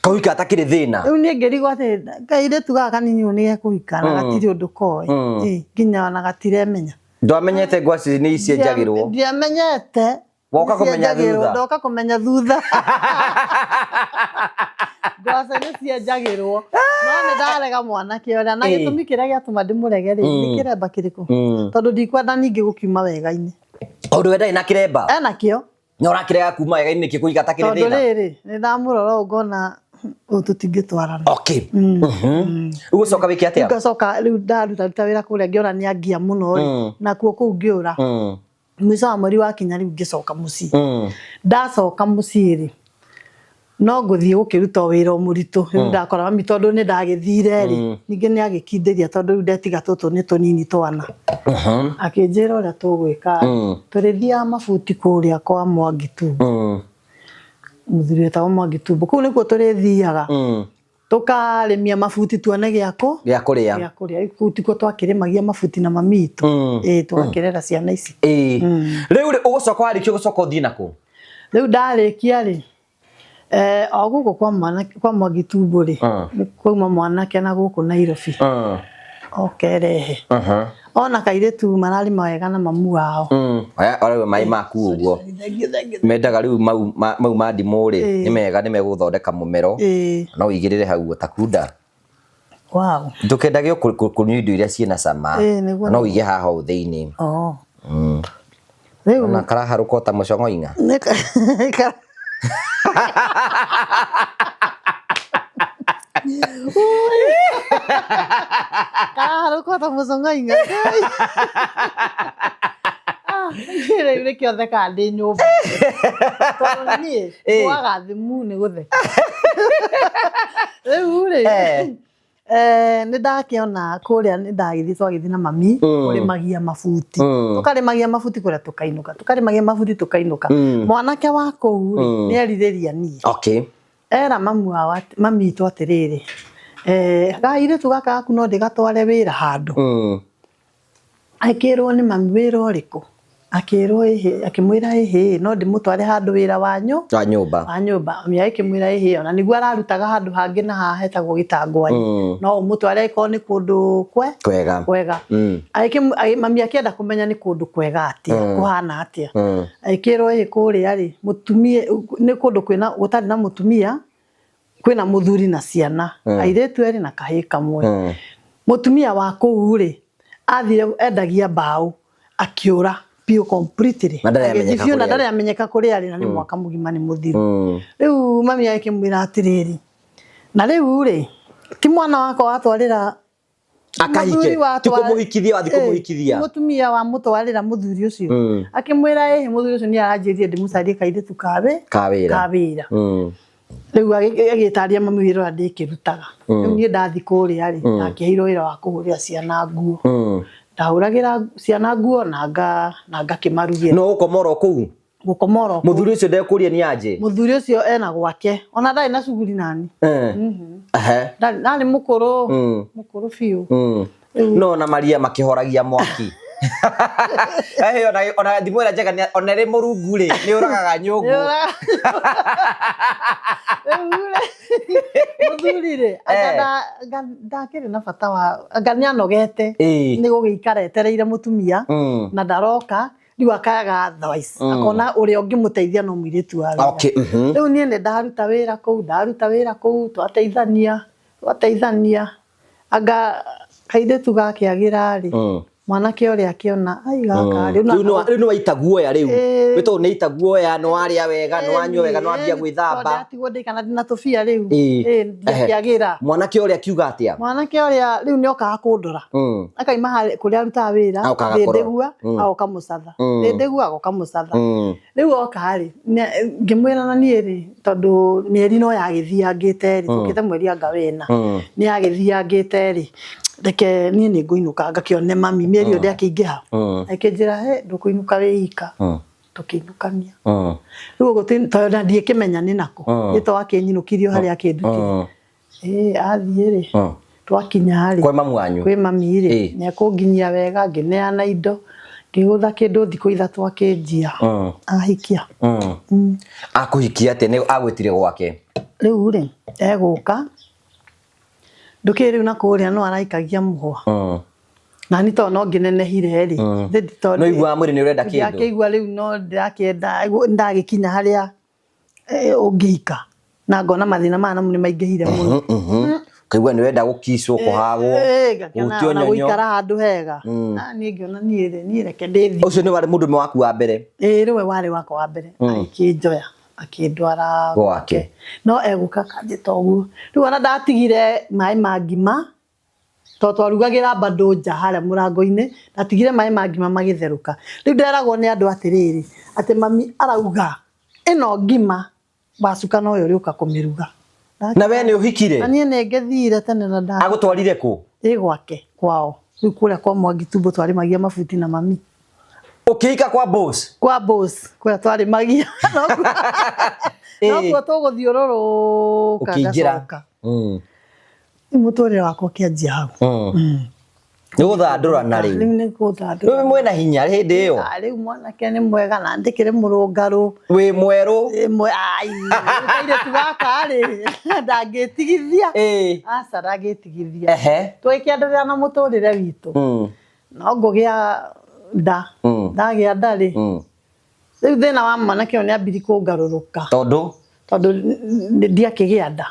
Speaker 2: Kũhika atakĩrĩ thĩna.
Speaker 1: Rĩu niĩ ngĩrigwo atĩ kairĩtu gaka kanini ũũ nĩgekũhika na gatirĩ ũndũ koĩ. Nginya ona gatiremenya.
Speaker 2: Ndwamenyete ngwacĩ nĩ icienjagĩrwo?
Speaker 1: Ndiamenyete.
Speaker 2: Woka kũmenya thutha?
Speaker 1: Ndoka kũmenya thutha. Ngwacĩ nĩ cienjagĩrwo. No nĩ ndarega mwanake ũrĩa na gĩtũmi kĩrĩa gĩatũma ndĩmũrege rĩ nĩ kĩremba kĩrĩkũ? Tondũ ndikwenda ningĩ gũkiuma wega-inĩ.
Speaker 2: Tondũ we ndarĩ na kĩremba?
Speaker 1: Ena kĩo.
Speaker 2: Na ũrakĩrega kuma wega-inĩ nĩkĩ kũhika atakĩrĩ
Speaker 1: Tondũ
Speaker 2: thĩna?
Speaker 1: rĩrĩ nĩ ndamũrora ũũ ngona ũũ tũtingĩtwarana.
Speaker 2: Rĩu ũcoka wĩke atĩa?
Speaker 1: Ngacoka rĩu ndaruta wĩra kũrĩa ngĩona nĩ angia mũno rĩ nakuo kũu ngĩũra. Mũico wa mweri wakinya rĩu ngĩcoka mũciĩ. Ndacoka mũciĩ rĩ no ngũthiĩ gũkĩruta wĩra o mũritũ. Rĩu ndakora mami tondũ nĩ ndagĩthire rĩ ningĩ nĩ agĩkindĩria tondũ rĩu ndetiga tũtũ nĩ tũnini twana. Akĩnjĩra ũrĩa tũgwĩka tũrĩthiaga mabuti kũrĩa kwa Mwangi Tumbo. Mũthuri wetagwo Mwangi Tumbo. Kũu nĩkuo tũrĩthiaga. Tũkarĩmia mabuti tuone gĩa
Speaker 2: Gĩa kũrĩa.
Speaker 1: Gĩa kũrĩa. Kũu tikuo twakĩrĩmagia mabuti na mami witũ. Tũgakĩrera ciana ici.
Speaker 2: Rĩu rĩ ũgũcoka warĩkia ũgũcoka ũthiĩ nakũ?
Speaker 1: Rĩu ndarĩkia rĩ o gũkũ kwa mwanake kwa Mwangi Tumbo rĩ nĩ kwauma mwanake na gũkũ Nairobi. Oke rehe. Ona kairĩtu mararĩma wega na mamu wao.
Speaker 2: Oya rĩu maĩ maku ũguo. Mendaga rĩu mau ma ndimũ rĩ nĩ mega nĩ megũthondeka mũmero. No ũigĩrĩre hau ta kunda.
Speaker 1: Wow.
Speaker 2: Ndũkendage kũnyua indo iria ciĩna cama.
Speaker 1: Ĩĩ, nĩguo.
Speaker 2: No ũige haha ũũ thĩinĩ.
Speaker 1: Oh. Rĩu
Speaker 2: Ona karaharũka o ta mũcong'oing'a.
Speaker 1: Karaharũka ta mũcong'oing'a. Ah, rĩu nĩkĩo thekaga ndĩ nyũmba. Tondũ niĩ
Speaker 2: Ĩĩ.
Speaker 1: ngũaga thimũ nĩ gũtheka. Rĩu rĩ,
Speaker 2: Eh.
Speaker 1: nĩ ndakĩona kũrĩa nĩ ndagĩthiĩ twagĩthiĩ na mami kũrĩmagia mabuti. Tũkarĩmagia mabuti kũrĩa tũkainũka, tũkarĩmagia mabuti tũkainũka. Mwanake wa kũu rĩ, nĩ erirĩria niĩ.
Speaker 2: Okay.
Speaker 1: Era mamu wao mami witũ atĩrĩrĩ, kairĩtu gaka gaku no ndĩgatware wĩra handũ. Akĩrwo nĩ mami wĩra ũrĩkũ? Akĩrwo ĩhĩ, akĩmwĩra ĩhĩ, no ndĩmũtware handũ wĩra wa
Speaker 2: Wa nyũmba.
Speaker 1: Wa nyũmba. Mami agĩkĩmwĩra ĩhĩ, ona nĩguo ararutaga handũ hangĩ na haha hetagwo Gĩtangwani. No ũmũtware angĩkorwo nĩ kũndũ
Speaker 2: Kwega.
Speaker 1: kwega. Mami akĩenda kũmenya nĩ kũndũ kwega atĩa, kũhana atĩa. Agĩkĩrwo ĩhĩ kũrĩa rĩ, mũtumia nĩ kũndũ kwĩna gũtarĩ na mũtumia, kwĩna mũthuri na ciana, airĩtu erĩ na kahĩĩ kamwe. Mũtumia wa kũu rĩ, athire endagia mbaũ, akĩũra biũ completely.
Speaker 2: Na ndarĩ amenyeka
Speaker 1: Agĩthiĩ biũ na
Speaker 2: kũrĩa arĩ.
Speaker 1: ndarĩ amenyeka kũrĩa arĩ na nĩ mwaka mũgima nĩ mũthiru. Rĩu mami agĩkĩmwĩra atĩrĩrĩ, na rĩu rĩ, ti mwana wakwa watwarĩra
Speaker 2: Akahike.
Speaker 1: mũthuri watwara-
Speaker 2: Ti kũmũhikithia wathiĩ
Speaker 1: Ĩĩ,
Speaker 2: kũmũhikithia.
Speaker 1: mũtumia wamũtwarĩra mũthuri ũcio. Akĩmwĩra ĩhĩ mũthuri ũcio nĩ aranjĩrire ndĩmũcarie kairĩtu kawe
Speaker 2: Ka wĩra.
Speaker 1: Ka wĩra. Rĩu agĩtaria mami wĩra ũrĩa ndĩkĩrutaga. Rĩu niĩ ndathiĩ kũrĩa rĩ, ndakĩheirwo wĩra wa kũhũrĩra ciana nguo. Ndahũragĩra ciana nguo na ngakĩmarugĩra.
Speaker 2: No ũkoma oro kũu?
Speaker 1: Gũkoma oro kũu.
Speaker 2: Mũthuri ũcio ndekũria nĩ anje?
Speaker 1: Mũthuri ũcio ena gwake. Ona ndarĩ na cuguri nani. Ndarĩ mũkũrũ. Mũkũrũ biũ.
Speaker 2: No na Maria makĩhoragia mwaki. Ona thimũ ĩrĩa njega ona ĩrĩ mũrungu rĩ, nĩ ũragaga nyũngũ.
Speaker 1: Rĩu rĩ, mũthuri rĩ, anga ndakĩrĩ na bata wa, anga nĩ anogete nĩ gũgĩikara etereire mũtumia na ndaroka, rĩu akaga otherwise. Akona ũrĩa ũngĩmũteithia no mũirĩtu wa wĩra.
Speaker 2: Okay.
Speaker 1: Rĩu niĩ nĩ ndaruta wĩra kũu, ndaruta wĩra kũu, twateithania. Anga kairĩtu gakĩagĩra rĩ, mwanake ũrĩa akĩona, ai gaka rĩ,
Speaker 2: Rĩu nĩ waita guoya rĩu. Wĩ tondũ nĩ ita guoya, nĩ warĩa wega, nĩ wanyua wega, nĩ wambia gwĩthamba.
Speaker 1: Ndatigwo ndĩkana ndĩna tũbia rĩu. Ndiakĩagĩra.
Speaker 2: Mwanake ũrĩa akiuga atĩa?
Speaker 1: Mwanake ũrĩa rĩu nĩ okaga kũndora. Akaima kũrĩa arutaga wĩra,
Speaker 2: Agoka agakũrora.
Speaker 1: Thĩndĩgua, agoka mũcatha. Thĩndĩgua, agoka mũcatha. Rĩu oka rĩ, ngĩmwĩra na niĩ rĩ, tondũ mĩeri no yagĩthiangĩte rĩ, tũkĩte mweri anga wena. Nĩ yagĩthiangĩte rĩ, reke niĩ nĩ ngũinũka ngakĩone mami, mĩeri ĩyo ndĩakĩingĩha. Akĩnjĩra, he, ndũkũinũka wĩ ika. Tũkĩinũkania. Rĩu ũguo tondũ na ndiĩkĩmenya nĩ nakũ. Nĩ to akĩnyinũkirie o harĩa akĩndutire. Athiĩ rĩ, twakinya rĩ.
Speaker 2: Kwĩ mamu wanyu?
Speaker 1: Kwĩ mami rĩ, nĩ ekũnginyia wega, ngĩneana indo, ngĩgũtha kĩndũ thikũ ithatũ akĩnjia. Ahikia.
Speaker 2: Akũhikia atĩa? Nĩ agwĩtire gwake?
Speaker 1: Rĩu rĩ, egũka. Ndũkĩrĩ rĩu na kũrĩa no araikagia mũhwa. Na ni tondũ no ngĩnenehire rĩ.
Speaker 2: No iguaga mwĩrĩ nĩ ũrenda kĩndũ?
Speaker 1: Ndakĩigua rĩu no ndĩrakĩenda, ndagĩkinya harĩa ũngĩika. Na ngona mathĩna maya namo nĩ maingĩhire mũno.
Speaker 2: Ũkaigua nĩ ũrenda gũkicwo, kũhagwo,
Speaker 1: Ngakĩona
Speaker 2: gũtio
Speaker 1: ona
Speaker 2: nyonyo.
Speaker 1: gũikara handũ hega. Niĩ ngĩona niĩ rĩ, niĩ reke ndĩthiĩ.
Speaker 2: Ũcio nĩ warĩ mũndũrũme waku wa mbere?
Speaker 1: Ĩĩ, nĩwe warĩ wakwa wa mbere. Agĩkĩnjoya, akĩndwara
Speaker 2: Gwake.
Speaker 1: No egũka akanjĩta ũguo. Rĩu ona ndatigire maĩ ma ngima, tondũ twarugagĩra bado nja harĩa mũrango-inĩ, ndatigire maĩ ma ngima magĩtherũka. Rĩu nderagwo nĩ andũ atĩrĩrĩ, atĩ mami arauga ĩno ngima wacuka noyo ũrĩũka kũmĩruga.
Speaker 2: Na we nĩ ũhikire?
Speaker 1: Na niĩ nĩ ngĩthire tene na nda.
Speaker 2: Agũtwarire kũ?
Speaker 1: Ĩ gwake, kwao. Rĩu kũrĩa kwa Mwangi Tumbo twarĩmagia mabuti na mami.
Speaker 2: Ũkĩhika kwa boss?
Speaker 1: Kwa boss, kũrĩa twarĩmagia. Nokuo tũgũthiũrũrũka
Speaker 2: Ũkĩingĩra.
Speaker 1: ngacoka. Rĩu mũtũrĩre wakwa ũkĩanjia hau.
Speaker 2: Nĩ gũthandũrana rĩu.
Speaker 1: Rĩu nĩ gũthandũrana.
Speaker 2: Rĩu mwĩna hinya hĩndĩ ĩyo?
Speaker 1: Rĩu mwanake nĩ mwega na ndĩkĩrĩ mũrũngarũ.
Speaker 2: Wĩ mwerũ?
Speaker 1: Wĩ ai, kairĩtu gaka rĩ, ndangĩtigithia. Aca ndangĩtigithia. Tũgĩkĩenderea na mũtũrĩre witũ. No ngũgĩa nda. Ndagĩa nda rĩ, rĩu thĩna wa mwanake ũyũ nĩ ambiri kũngarũrũka.
Speaker 2: Tondũ?
Speaker 1: Tondũ ndiakĩgĩa nda.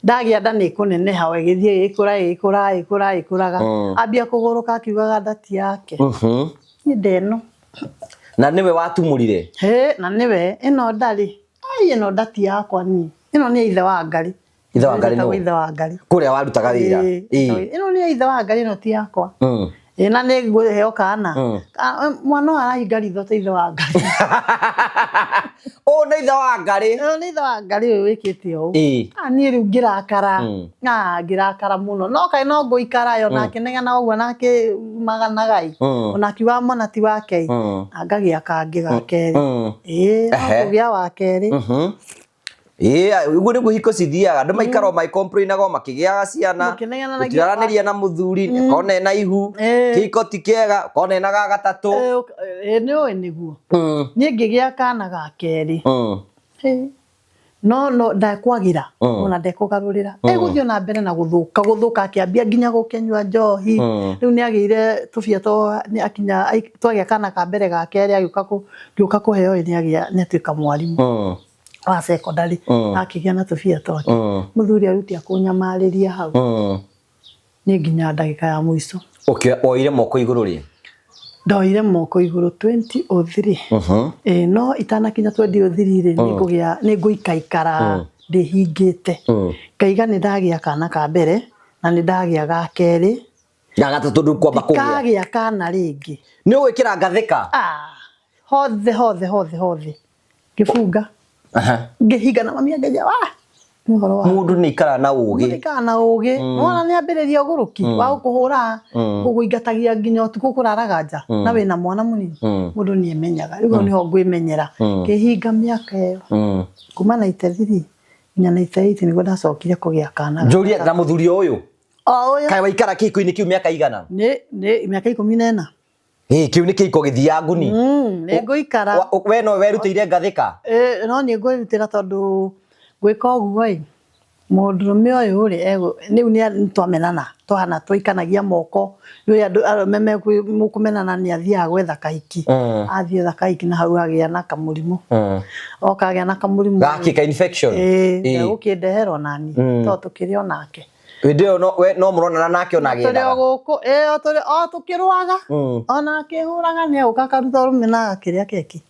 Speaker 1: Ndagĩa nda nĩ ĩkũneneha o ĩgĩthiĩ ĩgĩkũra ĩgĩkũra ĩgĩkũra ĩkũraga. Ambia kũgũrũka akiugaga nda ti yake. Niĩ nda ĩno.
Speaker 2: Na nĩwe watumũrire?
Speaker 1: Hĩ, na nĩwe ĩno ndarĩ. Ai, ĩno nda ti yakwa niĩ. Ĩno nĩ ya ithe wa Ngarĩ.
Speaker 2: Ithe wa Ngarĩ nũ?
Speaker 1: Ithe wa Ngarĩ.
Speaker 2: Kũrĩa warutaga wĩra?
Speaker 1: Ĩno nĩ ya ithe wa Ngarĩ, ĩno ti yakwa. Ĩ, na nĩ ngũheo kana. Mwana ũyũ arahinga ritho ta ithe wa Ngarĩ.
Speaker 2: Ũyũ nĩ ithe wa Ngarĩ.
Speaker 1: Ũyũ nĩ ithe wa Ngarĩ ũyũ wĩkĩte ũũ. Niĩ rĩu ngĩrakara. Ngĩrakara mũno. No kaĩ no ngũikara yo na akĩnegena ũguo na akĩmaganaga ĩ. Ona akiugaga mwana ti wake ĩ. Na ngagĩa kangĩ ga kerĩ. Ĩ, no kũgĩa wa kerĩ.
Speaker 2: Ĩĩ, ũguo nĩguo hiko cithiaga. Andũ maikara o magĩcomplainaga o makĩgĩaga ciana, gũtiraranĩria na mũthuri, ũkona ena ihu, kĩhiko ti kĩega, ũkona ena ga gatatũ.
Speaker 1: Ĩĩ nĩ ũĩ nĩguo. Niĩ ngĩgĩa kana ga kerĩ. No no ndekwagĩra ona ndekũgarũrĩra. Egũthiĩ ona mbere na gũthũka gũthũka akĩambia nginya gũkĩnyua njohi. Rĩu nĩ agĩire tũbia twa akinya twagĩa kana ka mbere ga kerĩ agĩũka ngĩũka kũheo ĩ nĩ atuĩka mwarimũ. Wa secondary akĩgĩa na tũbia twake. Mũthuri aruti akũnyamarĩria hau. Niĩ nginya ndagĩka ya mũico.
Speaker 2: Woire moko igũrũ rĩ?
Speaker 1: Ndoire moko igũrũ 2003. Ĩĩ no itanakinya 2003 rĩ, nĩngũgĩa nĩngũikaikara ndĩhingĩte. Ngaiga nĩ ndagĩa kana ka mbere na nĩ ndagĩa ga kerĩ.
Speaker 2: Ga gatatũ ndũkwamba kũgĩa.
Speaker 1: Ndikagĩa kana rĩngĩ.
Speaker 2: Nĩ ũgwĩkĩra ngathĩka?
Speaker 1: Hothe hothe hothe hothe. Ngĩbunga. Ngĩhinga na mami angĩnjĩra wa nĩ ũhoro wa
Speaker 2: Mũndũ nĩ aikaraga na ũgĩ.
Speaker 1: Mũndũ aikaraga na ũgĩ. Nĩwona nĩ ambĩrĩria ũgũrũki wa gũkũhũra, gũkũingatagia nginya ũtukũ kũraraga nja na wĩna mwana mũnini. Mũndũ nĩ emenyaga. Rĩu hau nĩho ngwĩmenyera. Ngĩhinga mĩaka ĩyo. Kuma 93 nginya 98 nĩguo ndacokire kũgĩa kana.
Speaker 2: Njũrie na mũthuri o ũyũ?
Speaker 1: O ũyũ.
Speaker 2: Kaĩ waikara kĩhiko-inĩ kĩu mĩaka igana?
Speaker 1: Nĩ mĩaka 14.
Speaker 2: Ĩ, kĩu nĩ kĩhiko gĩthiangu ni.
Speaker 1: Nĩ ngũikara.
Speaker 2: We no werutĩire ngathĩka?
Speaker 1: Ĩ, no niĩ ngwĩrutĩra tondũ gwĩka ũguo ĩ, mũndũrũme ũyũ rĩ, rĩu nĩ twamenana, twahana twaikanagia moko, nĩ andũ arũme mũkũmenana nĩ athiaga gwetha kahiki. Athiĩ etha kahiki na hau agĩa na kamũrimũ. Oka agĩa na kamũrimũ.
Speaker 2: Gakĩ ka infection?
Speaker 1: Ĩ, gegũkĩndehera onaniĩ, tondũ tũkĩrĩ onake.
Speaker 2: Hĩndĩ ĩyo no we no mũronana nake ona
Speaker 1: Tũrĩ o
Speaker 2: agĩethaga.
Speaker 1: gũkũ, ĩ o tũrĩ o tũkĩrũaga. Ona akĩhũraga nĩ agũka akaruta ũrũme na agakĩrĩa keki.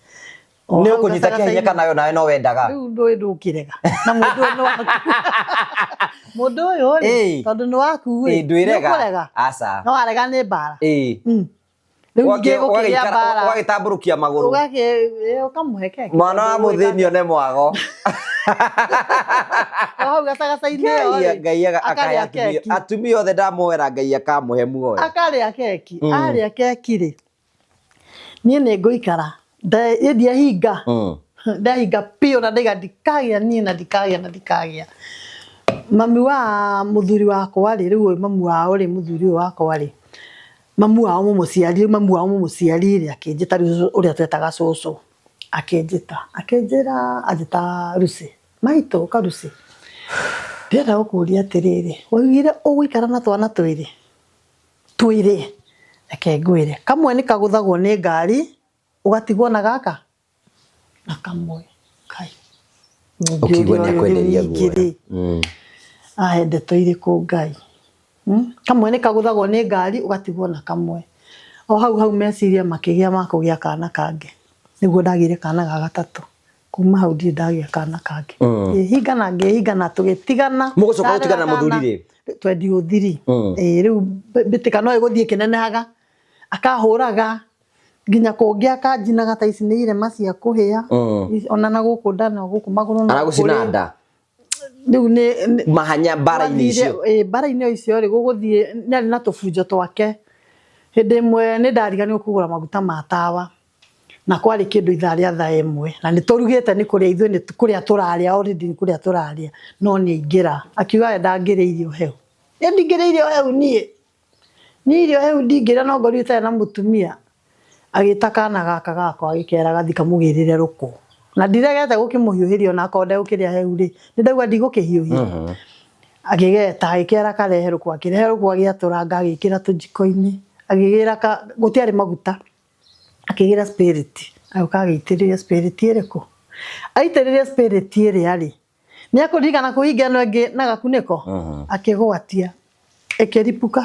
Speaker 1: O
Speaker 2: Nĩ
Speaker 1: hau
Speaker 2: ũkũnyita kĩa hinya
Speaker 1: gatagatĩ-inĩ.
Speaker 2: kana we onawe no wendaga?
Speaker 1: Rĩu ndũĩ ndũkĩrega. Na mũndũ ũyũ nĩ waku. Mũndũ ũyũ rĩ, tondũ nĩ waku rĩ,
Speaker 2: Ĩ ndwĩrega.
Speaker 1: nĩ ũkũrega.
Speaker 2: Aca.
Speaker 1: No warega nĩ mbara.
Speaker 2: Ĩ.
Speaker 1: Rĩu ningĩ gũkĩgĩa mbara.
Speaker 2: Ũgagĩtambũrũkia magũrũ.
Speaker 1: Ũgakĩ ũkamũhe keki.
Speaker 2: Mwana wa mũthĩni one mwago.
Speaker 1: O hau gatagatĩ-inĩ ĩyo rĩ,
Speaker 2: Ngai akahe
Speaker 1: akarĩa
Speaker 2: atumia
Speaker 1: keki.
Speaker 2: atumia othe ndamoera Ngai akamũhe muoyo.
Speaker 1: Akarĩa keki. Arĩa keki rĩ, niĩ nĩ ngũikara. Niĩ ndiahinga. Ndahinga biũ na ndaiga ndikagĩa niĩ na ndikagĩa na ndikagĩa. Mami wa mũthuri wakwa rĩ, rĩu ũyũ mami wao rĩ, mũthuri ũyũ wakwa rĩ, mamu wao mũmũciari, mamu wao mũmũciari rĩ, akĩnjĩta rĩu ũrĩa twetaga cũcũ, akĩnjĩta, akĩnjĩra, anjĩta Lucy, maitũ ũka Lucy, ndĩrenda gũkũria atĩrĩrĩ, waugire ũgũikara na twana twĩrĩ, twĩrĩ, reke ngwĩre, kamwe nĩ kagũthagwo nĩ ngari, ũgatigwo na gaka na kamwe kai.
Speaker 2: Ũkĩigua nĩ akwenderia guoya.
Speaker 1: Ahe ndeto irĩkũ Ngai. Kamwe nĩ kagũthagwo nĩ ngari ũgatigwo na kamwe. O hau hau meciria makĩgĩa ma kũgĩa kana kangĩ. Nĩguo ndagĩire kana ga gatatũ. Kuma hau ndirĩ ndagĩa kana kangĩ. Ngĩhinga na ngĩhinga na tũgĩtigana.
Speaker 2: Mũgũcoka gũtigana na mũthuri rĩ?
Speaker 1: 2003. Ĩĩ rĩu mbĩtĩka no ĩgũthiĩ ĩkĩnenehaga. Akahũraga nginya kũngĩ akanjinaga ta ici nĩ irema cia kũhĩa. Ona na gũkũ nda na gũkũ magũrũ no
Speaker 2: Aragũcina
Speaker 1: kũrĩ.
Speaker 2: nda?
Speaker 1: Rĩu nĩ
Speaker 2: Mahanya mbara-inĩ icio?
Speaker 1: Ĩĩ mbara-inĩ icio rĩ, gũgũthiĩ nĩ arĩ na tũbunjo twake. Hĩndĩ ĩmwe nĩ ndariganĩirwo kũgũra maguta ma tawa. Na kwarĩ kĩndũ ithaa rĩa thaa ĩmwe. Na nĩ tũrugĩte nĩ kũrĩa ithuĩ nĩ kũrĩa tũrarĩa already nĩ kũrĩa tũrarĩa. No nĩ aingĩra. Akiuga we ndangĩrĩa irio hehu. Niĩ ndingĩrĩa irio hehu niĩ. Niĩ irio hehu ndingĩrĩa no ngorirwo itarĩ na mũtumia. Agĩta kana gaka gakwa agĩkera gathiĩ kamũgĩrĩre rũkũ. Na ndiregete gũkĩmũhiũhĩria ona akorwo ndegũkĩrĩa hehu rĩ, nĩ ndauga ndigũkĩhiũhia. Agĩgeta agĩkera karehe rũkũ, akĩrehe rũkũ agĩatũranga agĩkĩra tũnjiko-inĩ, agĩgĩra gũtiarĩ maguta. Akĩgĩra spirit, agĩũka agĩitĩrĩria spirit ĩrĩkũ? Aitĩrĩria spirit ĩrĩa rĩ, nĩ akũririkana kũhinga ĩno ĩngĩ na gakunĩko, akĩgwatia ĩkĩripũka.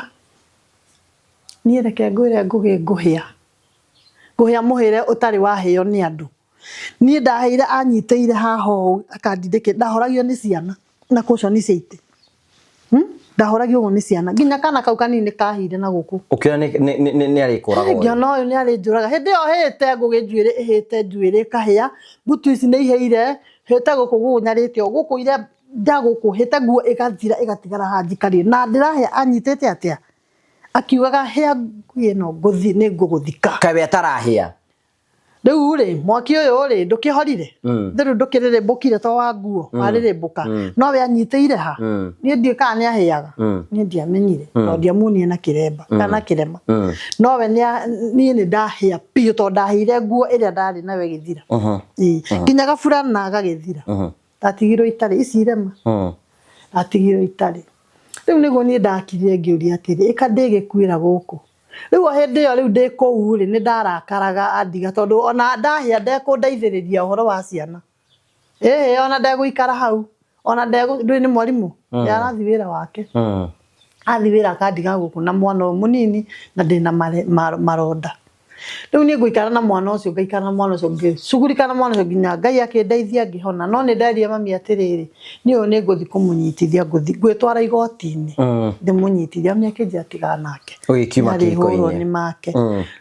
Speaker 1: Niĩ reke ngwĩre ngũgĩ ngũhĩa, ngũhĩa mũhĩre ũtarĩ wahĩo nĩ andũ. Niĩ ndahĩire anyitĩire haha ũũ akandindĩkĩ, ndahoragio nĩ ciana na caution cia itĩ. Ndahoragio ũguo nĩ ciana nginya kana kau kanini kahire na gũkũ.
Speaker 2: Ũkĩona nĩ arĩkũraga ũyũ.
Speaker 1: Ngĩona ũyũ nĩ arĩnjũraga. Hĩndĩ ĩyo hĩte ngũgĩ njuĩrĩ ĩhĩte njuĩrĩ ĩkahĩa, mbutu ici nĩ ihĩire, hĩte gũkũ gũgũnyarĩte ũũ, gũkũ ire nja gũkũ hĩte nguo ĩgathira ĩgatigara haha njikarĩire. Na ndĩrahĩa anyitĩte atĩa? Akiugaga hĩa ngui ĩno ngũthi nĩ ngũgũthika.
Speaker 2: Kaĩ we atarahĩa?
Speaker 1: Rĩu rĩ, mwaki ũyũ rĩ, ndũkĩhorire? Rĩu ndũkĩrĩrĩmbũkire to wa nguo, warĩrĩmbũka. No we anyitĩire ha? Niĩ ndiũĩ kana nĩ ahĩaga. Niĩ ndiamenyire, tondũ ndiamuonire na kĩremba, kana kĩrema. No we niĩ nĩ ndahĩa biũ tondũ ndahĩire nguo ĩrĩa ndarĩ nayo ĩgĩthira. Ĩĩ. Nginya gaburana gagĩthira. Ndatigirwo itarĩ, ici irema. Ndatigirwo itarĩ. Rĩu nĩguo niĩ ndakirire ngĩũria atĩrĩ, ĩ ka ndĩgĩkuĩra gũkũ? Rĩu o hĩndĩ ĩyo rĩu ndĩ kũu rĩ, nĩ ndarakaraga andiga tondũ ona ndahĩa ndekũndeithĩrĩria ũhoro wa ciana. Ĩhĩ ona ndegũikara hau, ona ndegũ, ndũĩ nĩ mwarimũ, ye arathiĩ wĩra wake. Athiĩ wĩra akandiga gũkũ na mwana ũyũ mũnini na ndĩna maronda. Rĩu niĩ ngũikara na mwana ũcio, ngaikara na mwana ũcio, ngĩcugurika na mwana ũcio nginya Ngai akĩndeithia ngĩhona. No nĩ nderire mami atĩrĩrĩ, niĩ ũyũ nĩ ngũthiĩ kũmũnyitithia, ngũthiĩ ngwĩtwara igoti-inĩ ndĩmũnyitithie. Mami akĩnjĩra tigana nake,
Speaker 2: Ũgĩkiuma
Speaker 1: nĩ arĩhũrwo
Speaker 2: kĩhiko-inĩ.
Speaker 1: nĩ make.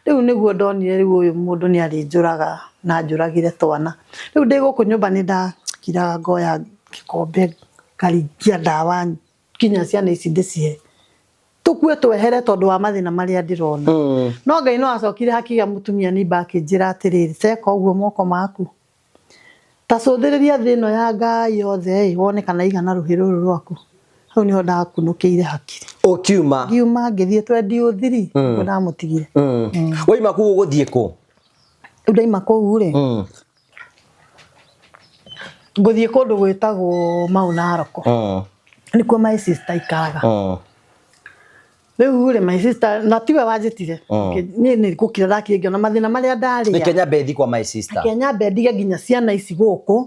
Speaker 1: Rĩu nĩguo ndonire rĩu ũyũ mũndũ nĩ arĩnjũraga na anjũragĩre twana. Rĩu ndĩ gũkũ nyũmba nĩ ndakiraga ngoya gĩkombe ngaringia ndawa nginya ciana ici ndĩcihe. Tũkue twehere tondũ wa mathĩna marĩa ndĩrona. No Ngai no acokire hakĩgĩa mũtumia nimba akĩnjĩra atĩrĩrĩ, teka ũguo moko maku. Ta cũthĩrĩria thĩ ĩno ya Ngai yothe ĩ, wone kana igana rũhĩ rũrũ rwaku. Hau nĩho ndakunũkĩire hakiri.
Speaker 2: Ũkiuma?
Speaker 1: Ngiuma ngĩthiĩ twendi ũthiri, nĩguo ndamũtigire.
Speaker 2: Waima kũu ũgũthiĩ kũ?
Speaker 1: Rĩu ndaima kũu rĩ, ngũthiĩ kũndũ gwĩtagwo Mau Narok. Nĩkuo my sister aikaraga. Rĩu rĩ my sister na tiwe wanjĩtire. Niĩ nĩ gũkira ndakire ngĩona mathĩna marĩa ndarĩa.
Speaker 2: Reke nyambe thiĩ kwa my sister.
Speaker 1: Reke nyambe ndige nginya ciana ici gũkũ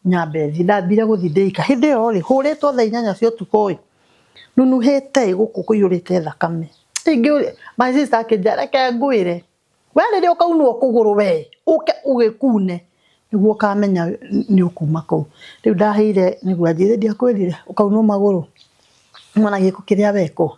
Speaker 1: nyambe thiĩ. Ndambire gũthiĩ ndĩika. Hĩndĩ ĩyo rĩ hũrĩtwo thaa 8 cia ũtukũ ĩ, nunuhĩte ĩ gũkũ kũiyũrĩte thakame. Rĩngĩ my sister akĩnjĩra reke ngwĩre, we rĩrĩa ũkaunwo kũgũrũ we ũke ũgĩkune nĩguo ũkamenya nĩ ũkuma kũu. Rĩu ndahĩire nĩguo anjĩre ndiakwĩrire ũkaunwo magũrũ mwana gĩko kĩrĩa wekwo.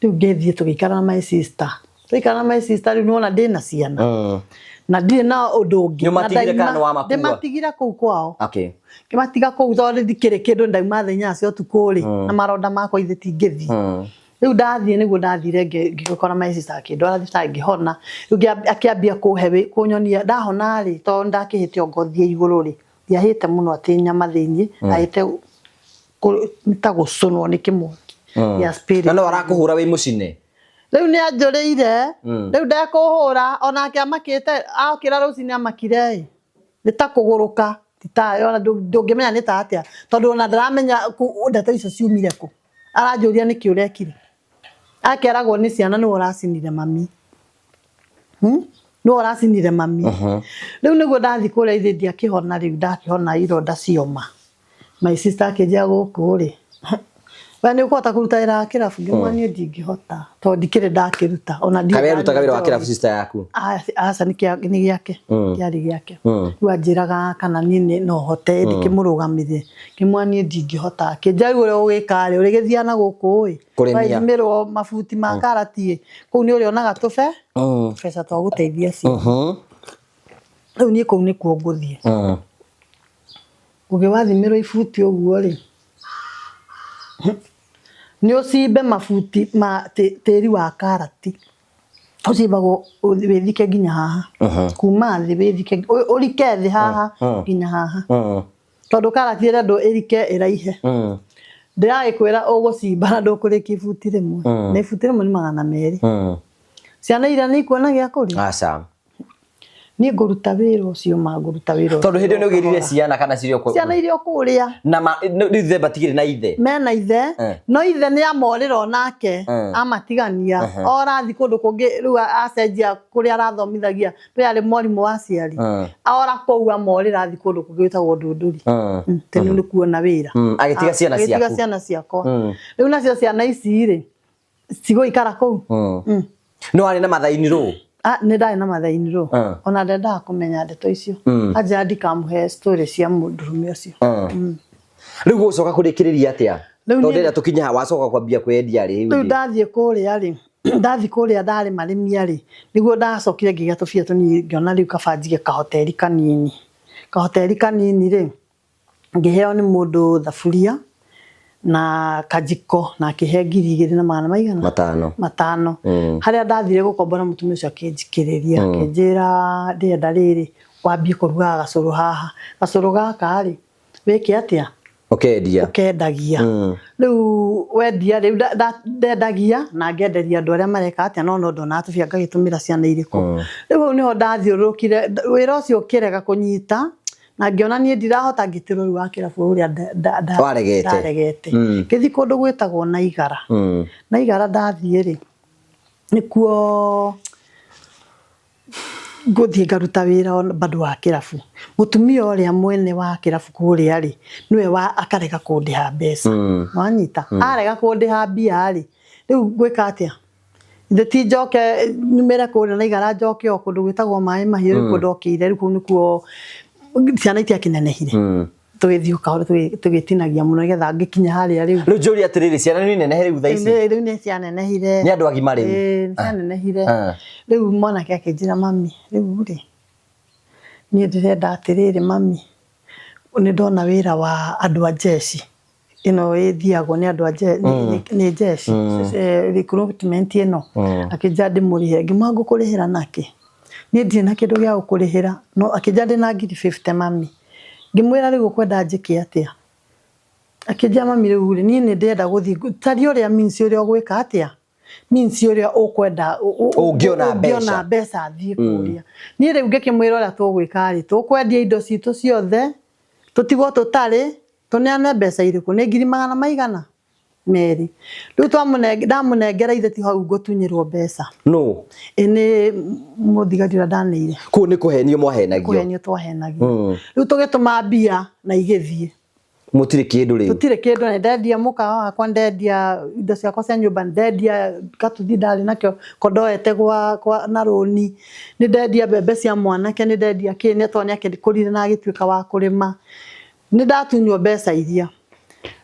Speaker 1: Rĩu ngĩthiĩ tũgĩikara na my sister. Twaikara na my sister rĩu nĩwona ndĩna ciana na ndirĩ na ũndũ ũngĩ.
Speaker 2: Nĩũmatigire kana nĩwamakua?
Speaker 1: Ndĩmatigire kũu kwao.
Speaker 2: Okay.
Speaker 1: Ngĩmatiga kũu tondũ ndikĩrĩ kĩndũ ndauma thaa 8 cia ũtukũ rĩ, na maronda makwa ithe tingĩthiĩ. Rĩu ndathiĩ nĩguo ndathire ngĩkora my sister akĩndwara thibitarĩ ngĩhona. Rĩu akĩambia kũhe kũnyonia ndahona rĩ, tondũ ndakĩhĩte o ngothi ya igũrũ rĩ, ndiahĩte mũno atĩ nyama thĩiniĩ, ndahĩte nĩ ta gũcũnwo nĩ kĩmwaki gĩa spirit.
Speaker 2: Na no arakũhũra wĩ mũcine?
Speaker 1: Rĩu nĩ anjũrĩire, rĩu ndekũhũra, onake amakĩte, okĩra rũcinĩ amakire ĩ, nĩ ta kũgũrũka, ti ta ona ndũngĩmenya nĩ ta atĩa, tondũ ona ndaramenya ndeto icio ciumire kũ. Aranjũria nĩkĩ ũrekire. Akeragwo nĩ ciana nĩwe ũracinire mami. Nĩwe ũracinire mami. Rĩu nĩguo ndathiĩ kũrĩa ithe ndiakĩhona rĩu ndakĩhona ironda cioma. My sister akĩnjĩra gũkũ rĩ, we nĩ ũkũhota kũruta wĩra wa kĩrabu? Ngĩmwĩra niĩ ndingĩhota tondũ ndikĩrĩ ndakĩruta. Ona ndirĩ
Speaker 2: Kaĩ werutaga wĩra wa
Speaker 1: ndanyua
Speaker 2: kĩrabu sister yaku?
Speaker 1: Aca nĩ gĩake, kĩarĩ gĩake. Rĩu anjĩraga kana niĩ no hote ndĩkĩmũrũgamĩrĩre. Ngĩmwĩra niĩ ndingĩhota. Akĩnjĩra rĩu ũrĩa ũgwĩka rĩ, ũrĩgĩthiaga na gũkũ ĩ,
Speaker 2: Kũrĩmia.
Speaker 1: wathimĩrwo mabuti ma karati ĩ, kũu nĩ ũrĩonaga tũbe, tũbeca twa gũteithia ciana. Rĩu niĩ kũu nĩkuo ngũthiĩ. Ngũgĩ wathimĩrwo ibuti ũguo rĩ, nĩ ũcimbe mabuti ma tĩri wa karati. Ũcimbagwo wĩthike nginya haha. Kuma thĩ wĩthike, ũrike thĩ haha nginya haha. Tondũ karati ĩrendwo ĩrike ĩraihe. Ndĩragĩkwĩra ũgũcimba na ndũkũrĩkia ibuti rĩmwe. Na ibuti rĩmwe nĩ 200. Ciana iria nĩ ikuona gĩa kũrĩa?
Speaker 2: Aca.
Speaker 1: Niĩ ngũruta wĩra ũcio ma ngũruta wĩra
Speaker 2: Tondũ hĩndĩ ĩyo nĩ ũgĩrire
Speaker 1: kahora.
Speaker 2: ciana kana cirĩ o kũ-
Speaker 1: Ciana iria o kũrĩa.
Speaker 2: Na rĩu ithe matigĩrĩ na ithe.
Speaker 1: Mena ithe. No ithe nĩ amorĩra onake, amatigania. Orathi kũndũ kũngĩ rĩu acenjia kũrĩa arathomithagia, rĩu arĩ mwarimũ wa aciari. Ora kũu amorĩra athi kũndũ kũngĩ gwĩtagwo Ndũndũri. Tene nĩ kuona wĩra.
Speaker 2: Agĩtiga ciana
Speaker 1: Agĩtiga
Speaker 2: ciaku.
Speaker 1: ciana ciakwa. Rĩu nacio ciana ici rĩ, cigũikara kũu.
Speaker 2: No arĩ na mathaini rũ.
Speaker 1: Nĩ ndarĩ na mathaini rũ. Ona ndendaga kũmenya ndeto icio. Anjĩra ndikamũhe story cia mũndũrũme ũcio.
Speaker 2: Rĩu gũcoka kũrĩkĩrĩria atĩa?
Speaker 1: Rĩu
Speaker 2: Tondũ
Speaker 1: niĩ-
Speaker 2: rĩrĩa tũkinya haha wacoka kwambia kwĩyendia rĩ.
Speaker 1: Rĩu ndathiĩ kũrĩa rĩ, ndathiĩ kũrĩa ndarĩmarĩmia rĩ, nĩguo ndacokire ngĩgĩa tũbia tũnini ngĩona rĩu kaba njige kahoteri kanini. Kahoteri kanini rĩ, ngĩheo nĩ mũndũ thaburia na kajiko na akĩhe 2,000 na maigana?
Speaker 2: 500.
Speaker 1: 500. Harĩa ndathire gũkombora mũtumia ũcio akĩnjikĩrĩria, akĩnjĩra ndĩrenda rĩrĩ wambie kũrugaga gacũrũ haha. Gacũrũ gaka rĩ, wĩke atĩa?
Speaker 2: Ũkendia.
Speaker 1: Ũkendagia. Rĩu wendia rĩu ndendagia na ngenderia andũ arĩa mareka atĩa no ndonaga tũbia ngagĩtũmĩra ciana irĩkũ. Rĩu hau nĩho ndathiũrũrũkire wĩra ũcio ũkĩrega kũnyita na ngĩona niĩ ndirahota ngĩtĩrwo rĩu wa kĩrabu ũrĩa
Speaker 2: Waregete.
Speaker 1: ndaregete. Ngĩthiĩ kũndũ gwĩtagwo Naigara. Naigara ndathiĩ rĩ, nĩkuo ngũthiĩ ngaruta wĩra bado wa kĩrabu. Mũtumia ũrĩa mwene wa kĩrabu kũrĩa rĩ, nĩwe wa akarega kũndĩha mbeca. Wanyita? Arega kũndĩha mbia rĩ, rĩu ngwĩka atĩa? Ithe ti njoke nyumĩre kũrĩa Naigara njoke o kũndũ gwĩtagwo Maĩ Mahiũ rĩu kũu ndokĩire rĩu kũu nĩkuo ciana itiakĩnenehire. Tũgĩthiĩ o kahora tũgĩtinagia mũno nĩgetha ngĩkinya harĩa rĩu.
Speaker 2: Rĩu njũrie atĩrĩrĩ, ciana nĩ nenehe rĩu thaa ici?
Speaker 1: Rĩu nĩ cianenehire.
Speaker 2: Nĩ andũ agima rĩu?
Speaker 1: Ĩĩ, nĩ cianenehire. Rĩu mwanake akĩnjĩra mami, rĩu rĩ, niĩ ndĩrenda atĩrĩrĩ mami, nĩ ndona wĩra wa andũ a jeshi. Ĩno ĩthiagwo nĩ andũ a nĩ jeshi, recruitment ĩno. Akĩnjĩra ndĩmũrĩhe, ngĩmwĩra ngũkũrĩhĩra nakĩ? Niĩ ndirĩ na kĩndũ gĩa gũkũrĩhĩra, no akĩnjĩra ndĩna 50,000 mami. Ngĩmwĩra rĩu ũkwenda njĩke atĩa? Akĩnjĩra mami rĩu rĩ, niĩ nĩ ndĩrenda gũthiĩ, taria ũrĩa means ũrĩa ũgwĩka atĩa? Means ũrĩa ũkwenda,
Speaker 2: Ũngĩona mbeca.
Speaker 1: ũngĩona mbeca thiĩ kũrĩa. Niĩ rĩu ngĩkĩmwĩra ũrĩa tũgwĩka rĩ, tũkwendia indo citũ ciothe, tũtigwo tũtarĩ, tũneane mbeca irĩkũ? Nĩ ngiri magana maigana? 2. Rĩu ndamũnengera ithe ti hau ngũtunyĩrwo mbeca.
Speaker 2: No.
Speaker 1: Ĩ nĩ mũthigari ũrĩa ndaneire.
Speaker 2: Kũu nĩ kũhenio mwahenagio.
Speaker 1: Kũhenio twahenagio. Rĩu tũgĩtũma mbia na igĩthiĩ.
Speaker 2: Mũtirĩ kĩndũ rĩu.
Speaker 1: Tũtirĩ kĩndũ, nĩ ndendia mũkawa wakwa, ndendia indo ciakwa cia nyũmba, ndendia gatuthi ndarĩ nakĩo ko ndoete gwa na rũni, nĩ ndendia mbembe cia mwanake, nĩ ndendia kĩ, nĩ tondũ nĩ akĩkũrire na agĩtuĩka wa kũrĩma. Nĩ ndatunywo mbeca iria.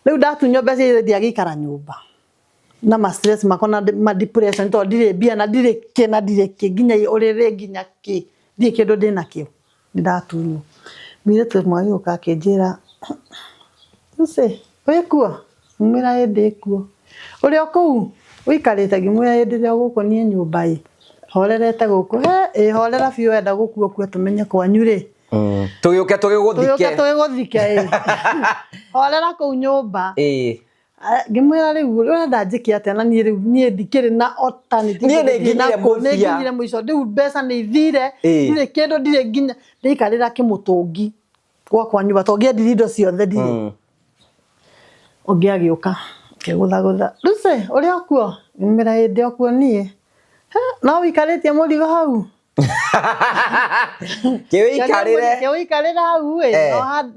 Speaker 1: Rĩu ndatunywo mbeca iria ndiagĩikara nyũmba. Na ma stress makwa na ma depression tondũ ndirĩ mbia na ndirĩ kĩ na ndirĩ kĩ nginya ũrĩrĩ nginya kĩ ndirĩ kĩndũ ndĩnakĩo. Nĩ ndatunywo. Mũirĩtu ũmwe agĩũka akĩnjĩra, Lucy, wĩ kuo? Ngĩmwĩra ĩ ndĩ kuo. Ũrĩ o kũu ũikarĩte? Ngĩmwĩra ĩ ndĩrĩ o gũkũ niĩ nyũmba ĩ. Horerete gũkũ. He, ĩ horera biũ wenda gũkua ũkue tũmenye kwanyu rĩ.
Speaker 2: Tũgĩũke tũgĩgũthike.
Speaker 1: Tũgĩũke tũgĩgũthike ĩ. Horera kũu nyũmba. Ngĩmwĩra rĩu ũrenda njĩke atĩa na niĩ rĩu niĩ ndikĩrĩ na alternative.
Speaker 2: Niĩ nĩ nginyire mũthia.
Speaker 1: Nĩ nginyire mũico. Rĩu mbeca nĩ ithire. Ndirĩ kĩndũ ndirĩ nginya ndĩikarĩra kĩmũtũngi gwakwa nyũmba tondũ ngĩendirie indo ciothe ndirĩ. Ũngĩ agĩũka akĩgũthagũtha. Lucy, ũrĩ o kuo? Ngĩmwĩra ĩ ndĩ o kuo niĩ. He, no ũikarĩtie mũrigo hau?
Speaker 2: Kĩwĩikarĩre.
Speaker 1: Kĩwĩikarĩre hau ĩ,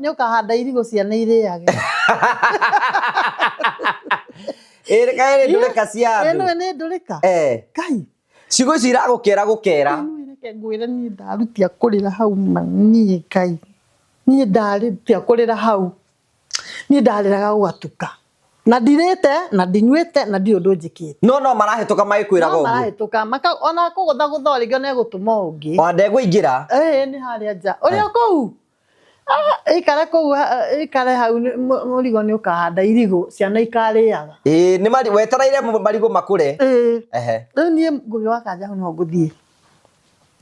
Speaker 1: nĩ ũkahanda irigũ ciana irĩage.
Speaker 2: Ĩ, kaĩ nĩ ndũrĩka cia andũ?
Speaker 1: Ĩno nĩ ndũrĩka? Kai.
Speaker 2: Ciugo ici iragũkera gũkera.
Speaker 1: Ĩno reke ngwĩre niĩ ndarutia kũrĩra hau ma niĩ Ngai. Niĩ ndarutia kũrĩra hau. Niĩ ndarĩraga gũgatuka. Na ndirĩte, na ndinyuĩte, na ndirĩ ũndũ njĩkĩte.
Speaker 2: No, no marahĩtũka magĩkwĩraga
Speaker 1: No
Speaker 2: ũguo.
Speaker 1: marahĩtũka, ona kũgũthagũtha o rĩngĩ ona egũtũma ũngĩ.
Speaker 2: Ona ndegũingĩra.
Speaker 1: Ĩĩ, nĩ harĩa nja. Ũrĩ o kũu? Ikare kũu, ikare hau, mũrigo nĩ ũkahanda irigũ, ciana ikarĩaga.
Speaker 2: Ĩĩ, nĩ wetereire marigũ makũre.
Speaker 1: Ĩĩ. Rĩu niĩ Ngũgĩ wa Kanja hau no ngũthiĩ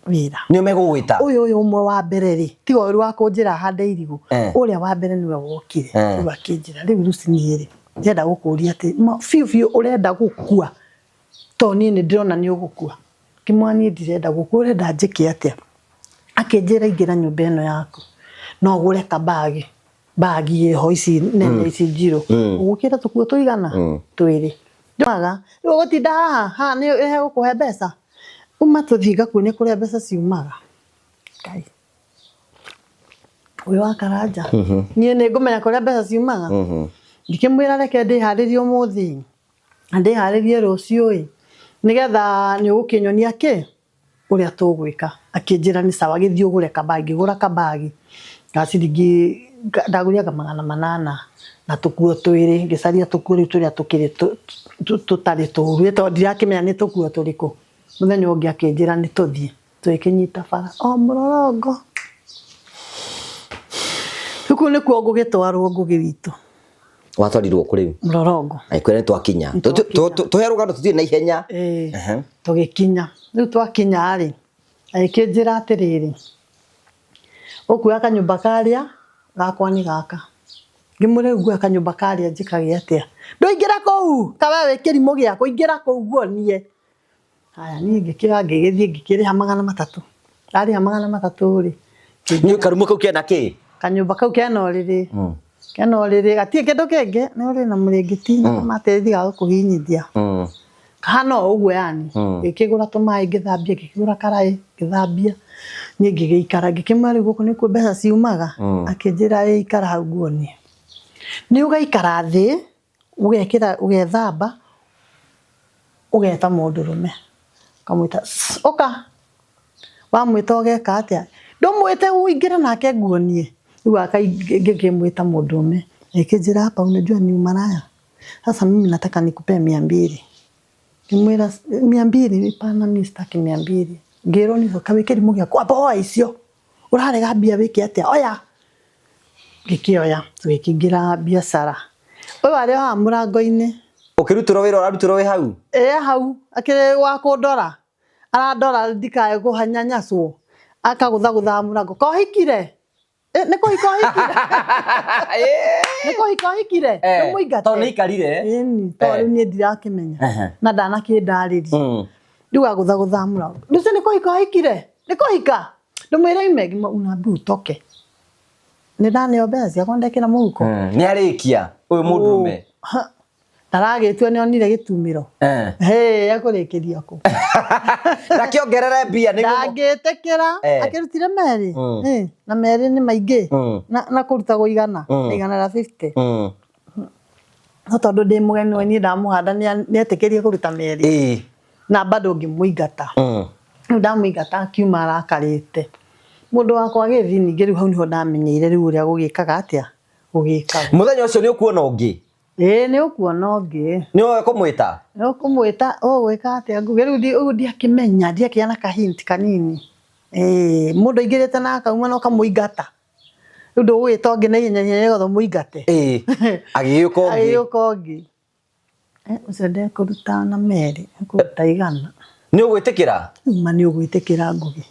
Speaker 1: wĩra.
Speaker 2: Nĩ megũgwĩta?
Speaker 1: Ũyũ ũyũ ũmwe wa mbere rĩ, tiga ũyũ wa kũnjĩra hande irigũ, ũrĩa wa mbere nĩwe wokire. Rĩu akĩnjĩra, rĩu Lucy niĩ rĩ, ndĩrenda gũkũria atĩ, biũ biũ ũrenda gũkua? Tondũ niĩ nĩ ndĩrona nĩ ũgũkua. Ngĩmwĩra niĩ ndirenda gũkua, ũrenda njĩke atĩa? Akĩnjĩra ingĩra nyũmba ĩno yaku no ũgũre kabagi, bagi ĩho ici nene ici njirũ, ũgũkĩra tũkuo tũigana twĩrĩ ndwaga rĩu ũgũtinda haha haha nĩ hegũkũhe mbeca, uma tũthiĩ ngakuonie kũrĩa mbeca ciumaga. Ngai ũyũ wa Karanja niĩ nĩ ngũmenya kũrĩa mbeca ciumaga. Ngĩkĩmwĩra reke ndĩharĩrie ũmũthĩ na ndĩharĩrie rũciũ ĩ, nĩgetha nĩ ũgũkĩnyonia kĩ ũrĩa tũgwĩka. Akĩnjĩra nĩ sawa, gĩthiĩ ũgũre kabagi. Ngĩgũra kabagi ga ciringi, ndagũrire 800 na tũkuo twĩrĩ, ngĩcaria tũkuo rĩu tũrĩa tũkĩrĩ tũtarĩ tũru tondũ ndirakĩmenya nĩ tũkuo tũrĩkũ. Mũthenya ũngĩ akĩnjĩra nĩ tũthiĩ, tũgĩkĩnyita bara o mũrorongo. Rĩu kũu nĩkuo ngũgĩtwarwo Ngũgĩ witũ.
Speaker 2: Watwarirwo kũ rĩu?
Speaker 1: Mũrorongo.
Speaker 2: Agĩkwĩra nĩ twakinya. Tũhe rũgano tũthiĩ na ihenya.
Speaker 1: Ĩĩ. Tũgĩkinya. Rĩu twakinya rĩ, agĩkĩnjĩra atĩrĩrĩ, ũkuoya kanyũmba karĩa, gakwa nĩ gaka. Ngĩmwĩra rĩu nguoya kanyũmba karĩa njĩkage atĩa? Ndũingĩra kũu, ka we wĩ kĩrimũ gĩakwa, ingĩra kũu nguonie. Haya niĩ ngĩkĩoya ngĩgĩthiĩ ngĩkĩrĩha 300. Ndarĩha 300 rĩ,
Speaker 2: Nĩ karumu kau kena kĩ?
Speaker 1: Kanyũmba kau kena ũrĩrĩ. Kena ũrĩrĩ, gatirĩ kĩndũ kĩngĩ, nĩ ũrĩrĩ na mũrĩngĩti na kamatĩri ga gũkũhinyithia. Kahana o ũguo yani. Ngĩkĩgũra tũmaĩ ngĩthambia, ngĩkĩgũra karaĩ ngĩthambia. Niĩ ngĩgĩikara, ngĩkĩmwĩra rĩu gũkũ nĩkuo mbeca ciumaga? Akĩnjĩra ĩ ikara hau nguonie. Nĩ ũgaikara thĩ, ũgekĩra, ũgethamba, ũgeta mũndũrũme, ũkamwĩta ũka. Wamwĩta ũgeka atĩa? Ndũmwĩte ũingĩre nake nguonie. Rĩu ngĩkĩmwĩta mũndũrũme, agĩkĩnjĩra hapa unajua ni umalaya. Sasa mimi nataka nikupe 200. Ngĩmwĩra 200 hapana mimi sitaki 200. Ngĩrwo nĩ coka wĩ kĩrimũ gĩakwa, amba oya icio. Ũrarega mbia wĩke atĩa? Oya. Ngĩkĩoya, tũgĩkĩingĩra biacara. Ũyũ arĩ o haha mũrango-inĩ.
Speaker 2: Ũkĩrutĩrwo wĩra ũrarutĩrwo wĩ hau?
Speaker 1: Ĩ hau, akĩrĩ wa kũndora. Arandora ndikae kũhanyanyacwo. Akagũthagũthaga mũrango. Kohikire? Nĩ kũhika ũhikire? Nĩ kũhika ũhikire? Ndũmũingate?
Speaker 2: Tondũ nĩ aikarire.
Speaker 1: Ĩni, tondũ rĩu niĩ ndirakĩmenya. Na ndanakĩndarĩria. Rĩu agũthagũthaga mũrango. Rĩu nĩ kũhika ũhikire? Nĩ kũhika? Ndũmwĩre ime ngĩmwĩra unaambiwa utoke. Nĩ ndaneo mbeca ciakwa ndekĩra mũhuko.
Speaker 2: Nĩ arĩkia ũyũ mũndũrũme.
Speaker 1: Ndaragĩtua nĩ onire gĩtumĩro. Hĩ, ekũrĩkĩria kũ?
Speaker 2: Ndakĩongerere mbia nĩguo.
Speaker 1: Ndangĩtĩkĩra. Akĩrutire merĩ. Na merĩ nĩ maingĩ. Na kũrutagwo igana. Igana rĩa 50. No tondũ ndĩ mũgeni we niĩ ndamũhanda nĩ etĩkĩrie kũruta merĩ. Na bado ngĩmũingata. Rĩu ndamũingata akiuma arakarĩte. Mũndũ wakwa agĩthiĩ ningĩ rĩu hau nĩho ndamenyeire rĩu ũrĩa gũgĩkaga atĩa? Gũgĩkagwo.
Speaker 2: Mũthenya ũcio nĩ ũkuona ũngĩ?
Speaker 1: Ĩĩ nĩ ũkuona ũngĩ.
Speaker 2: Nĩ ũĩ kũmwĩta?
Speaker 1: Nĩ ũkũmwĩta ũgwĩka atĩa Ngũgĩ? Rĩu ũguo ndiakĩmenya, ndiakĩgĩa na kahint kanini. Ĩĩ mũndũ aingĩrĩte na akauma na ũkamũingata. Rĩu ndũgũgĩta ũngĩ na ihenya ihenya nĩgetha ũmũingate.
Speaker 2: Ĩĩ agĩgĩũka ũngĩ.
Speaker 1: Agĩgĩũka ũngĩ. Ũcio ndekũruta na merĩ, ekũruta 100.
Speaker 2: Nĩ ũgwĩtĩkĩra?
Speaker 1: Ma nĩ ũgwĩtĩkĩra Ngũgĩ.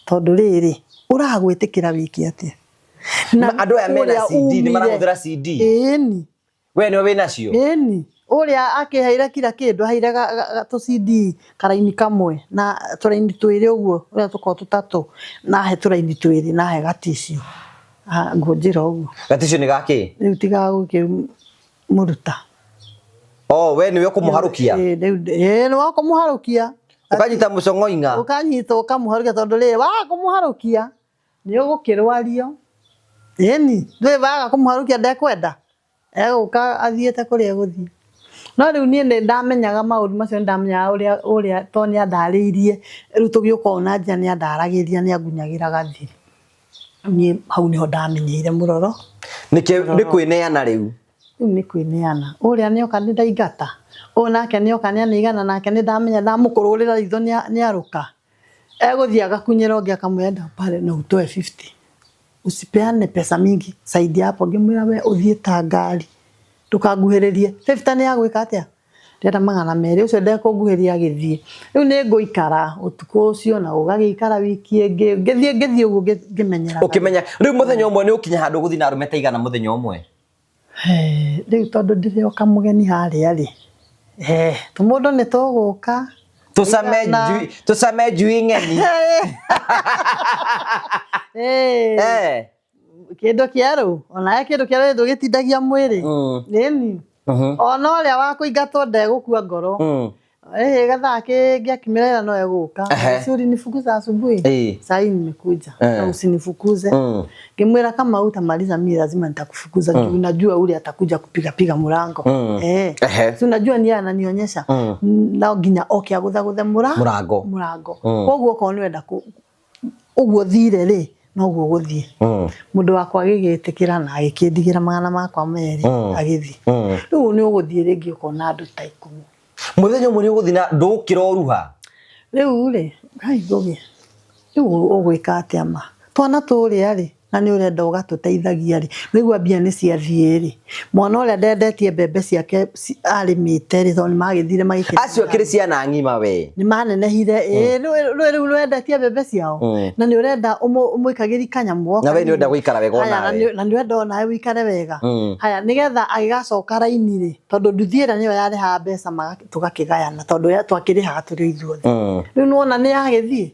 Speaker 1: Tondũ rĩrĩ, ũragwĩtĩkĩra wĩke atĩa?
Speaker 2: Na andũ aya mena CD nĩ marahũthĩra CD?
Speaker 1: Ĩni.
Speaker 2: We nĩwe wĩnacio?
Speaker 1: Ĩni. Ũrĩa akĩheire kila kĩndũ, aheire tũ CD karaini kamwe na tũraini twĩrĩ ũguo, ũrĩa tũkoragwo tũtatũ, na ahe tũraini twĩrĩ na ahe gaticio. Ngũnjĩra ũguo.
Speaker 2: Gaticio nĩ gakĩ?
Speaker 1: Rĩu ti ga gũkĩmũruta.
Speaker 2: Oh, we nĩwe ũkũmũharũkia?
Speaker 1: Ĩĩ nĩwe ũkũmũharũkia.
Speaker 2: Ũkanyita mũcong'oing'a?
Speaker 1: Ũkanyita ũkamũharũkia tondũ rĩrĩ, waga kũmũharũkia nĩ ũgũkĩrwario. Ĩni, ndũĩ waga kũmũharũkia ndekwenda. Egũka athiĩte kũrĩa egũthiĩ. No rĩu niĩ nĩ ndamenyaga maũndũ macio, nĩ ndamenyaga ũrĩa ũrĩa tondũ nĩ andarĩirie, rĩu tũgĩũka ũũ na njĩra nĩ andaragĩria, nĩ angunyagĩra gathiri. Niĩ hau nĩho ndamenyeire mũroro.
Speaker 2: Nĩ kwĩneana rĩu?
Speaker 1: Rĩu nĩ kwĩneana. Ũrĩa nĩoka nĩ ndaingata, ũyũ nake nĩoka nĩ anĩigana nake nĩ ndamenya ndamũkũrũrĩra ritho nĩ arũka. Egũthiĩ agakunyĩra ũngĩ akamwĩra enda pale na utoe 50. Usipeane pesa mingi zaidi hapo. Ngĩmwĩra we ũthiĩ ta ngari ndũkanguhĩrĩrie. 50 nĩ ya gwĩka atĩa? Ndĩrenda 200 ũcio ndekũnguhĩrĩria agĩthiĩ. Rĩu nĩ ngũikara ũtukũ ũcio na ũgagĩikara wiki ĩngĩ ngĩthiĩ ngĩthiĩ ũguo ngĩmenyeraga.
Speaker 2: Ũkĩmenya rĩu mũthenya ũmwe nĩ ũkinya handũ ũgũthiĩ na arũme ta igana mũthenya ũmwe?
Speaker 1: Rĩu tondũ ndĩrĩ o kamũgeni harĩa rĩ, tũmũndũ nĩ tũgũka.
Speaker 2: Tucame
Speaker 1: Igana.
Speaker 2: njui, tucame njui ng'eni.
Speaker 1: Eh.
Speaker 2: Eh.
Speaker 1: Kĩndũ kĩerũ onawe kĩndũ kĩerũ ndũgĩtindagia mwĩrĩ. Ĩni. Ona ũrĩa wa kũingatwo ndegũkua ngoro. Eh, gathaa kĩngĩakimĩra no egũka.
Speaker 2: Ehe.
Speaker 1: Si ulinifukuza asubuhi? Saa hii nimekuja. Na usinifukuze. Ngĩmwĩra kama utamaliza mimi lazima nitakufukuza juu unajua ule atakuja kupiga piga mlango. Eh. Si unajua ni yeye ananionyesha. No nginya oke agũthagũthe
Speaker 2: Mũrango.
Speaker 1: Mũrango. Koguo okorwo nĩ wenda ũguo thire rĩ noguo gũthiĩ. Mũndũ wakwa agĩgĩtĩkĩra na agĩkĩndigĩra magana makwa merĩ agĩthiĩ. Rĩu nĩ ũgũthiĩ rĩngĩ ũkona andũ ta 10.
Speaker 2: Mũthenya ũmwe nĩ ũgũthiĩ na ndũkĩra ũruha.
Speaker 1: Rĩu rĩ ngai ngũgĩ rĩu ũgwĩka atĩa ma twana tũrĩa rĩ na nĩ ũrenda ũgatũteithagia rĩ nĩgua mbia nĩ ciathiĩ rĩ mwana ũrĩa ndendetie mbembe ciake arĩmĩte rĩ tondũ nĩ magĩthire magĩkĩra
Speaker 2: Acio akĩrĩ ciana ng'ima we.
Speaker 1: nĩ manenehire ĩ rĩu rĩu nĩwendetie mbembe ciao na nĩ ũrenda ũmwĩkagĩri kanyamũ o
Speaker 2: Na we nĩ ũrenda
Speaker 1: kanini.
Speaker 2: gũikara wega
Speaker 1: Haya, na
Speaker 2: onawe.
Speaker 1: na nĩ ũrenda onawe ũikare wega. Haya nĩgetha agĩgacoka raini rĩ tondũ nduthi ĩrĩa nĩyo yarĩhaga mbeca tũgakĩgayana tondũ twakĩrĩhaga tũrĩ ithuothe. Rĩu nĩwona nĩ yagĩthiĩ.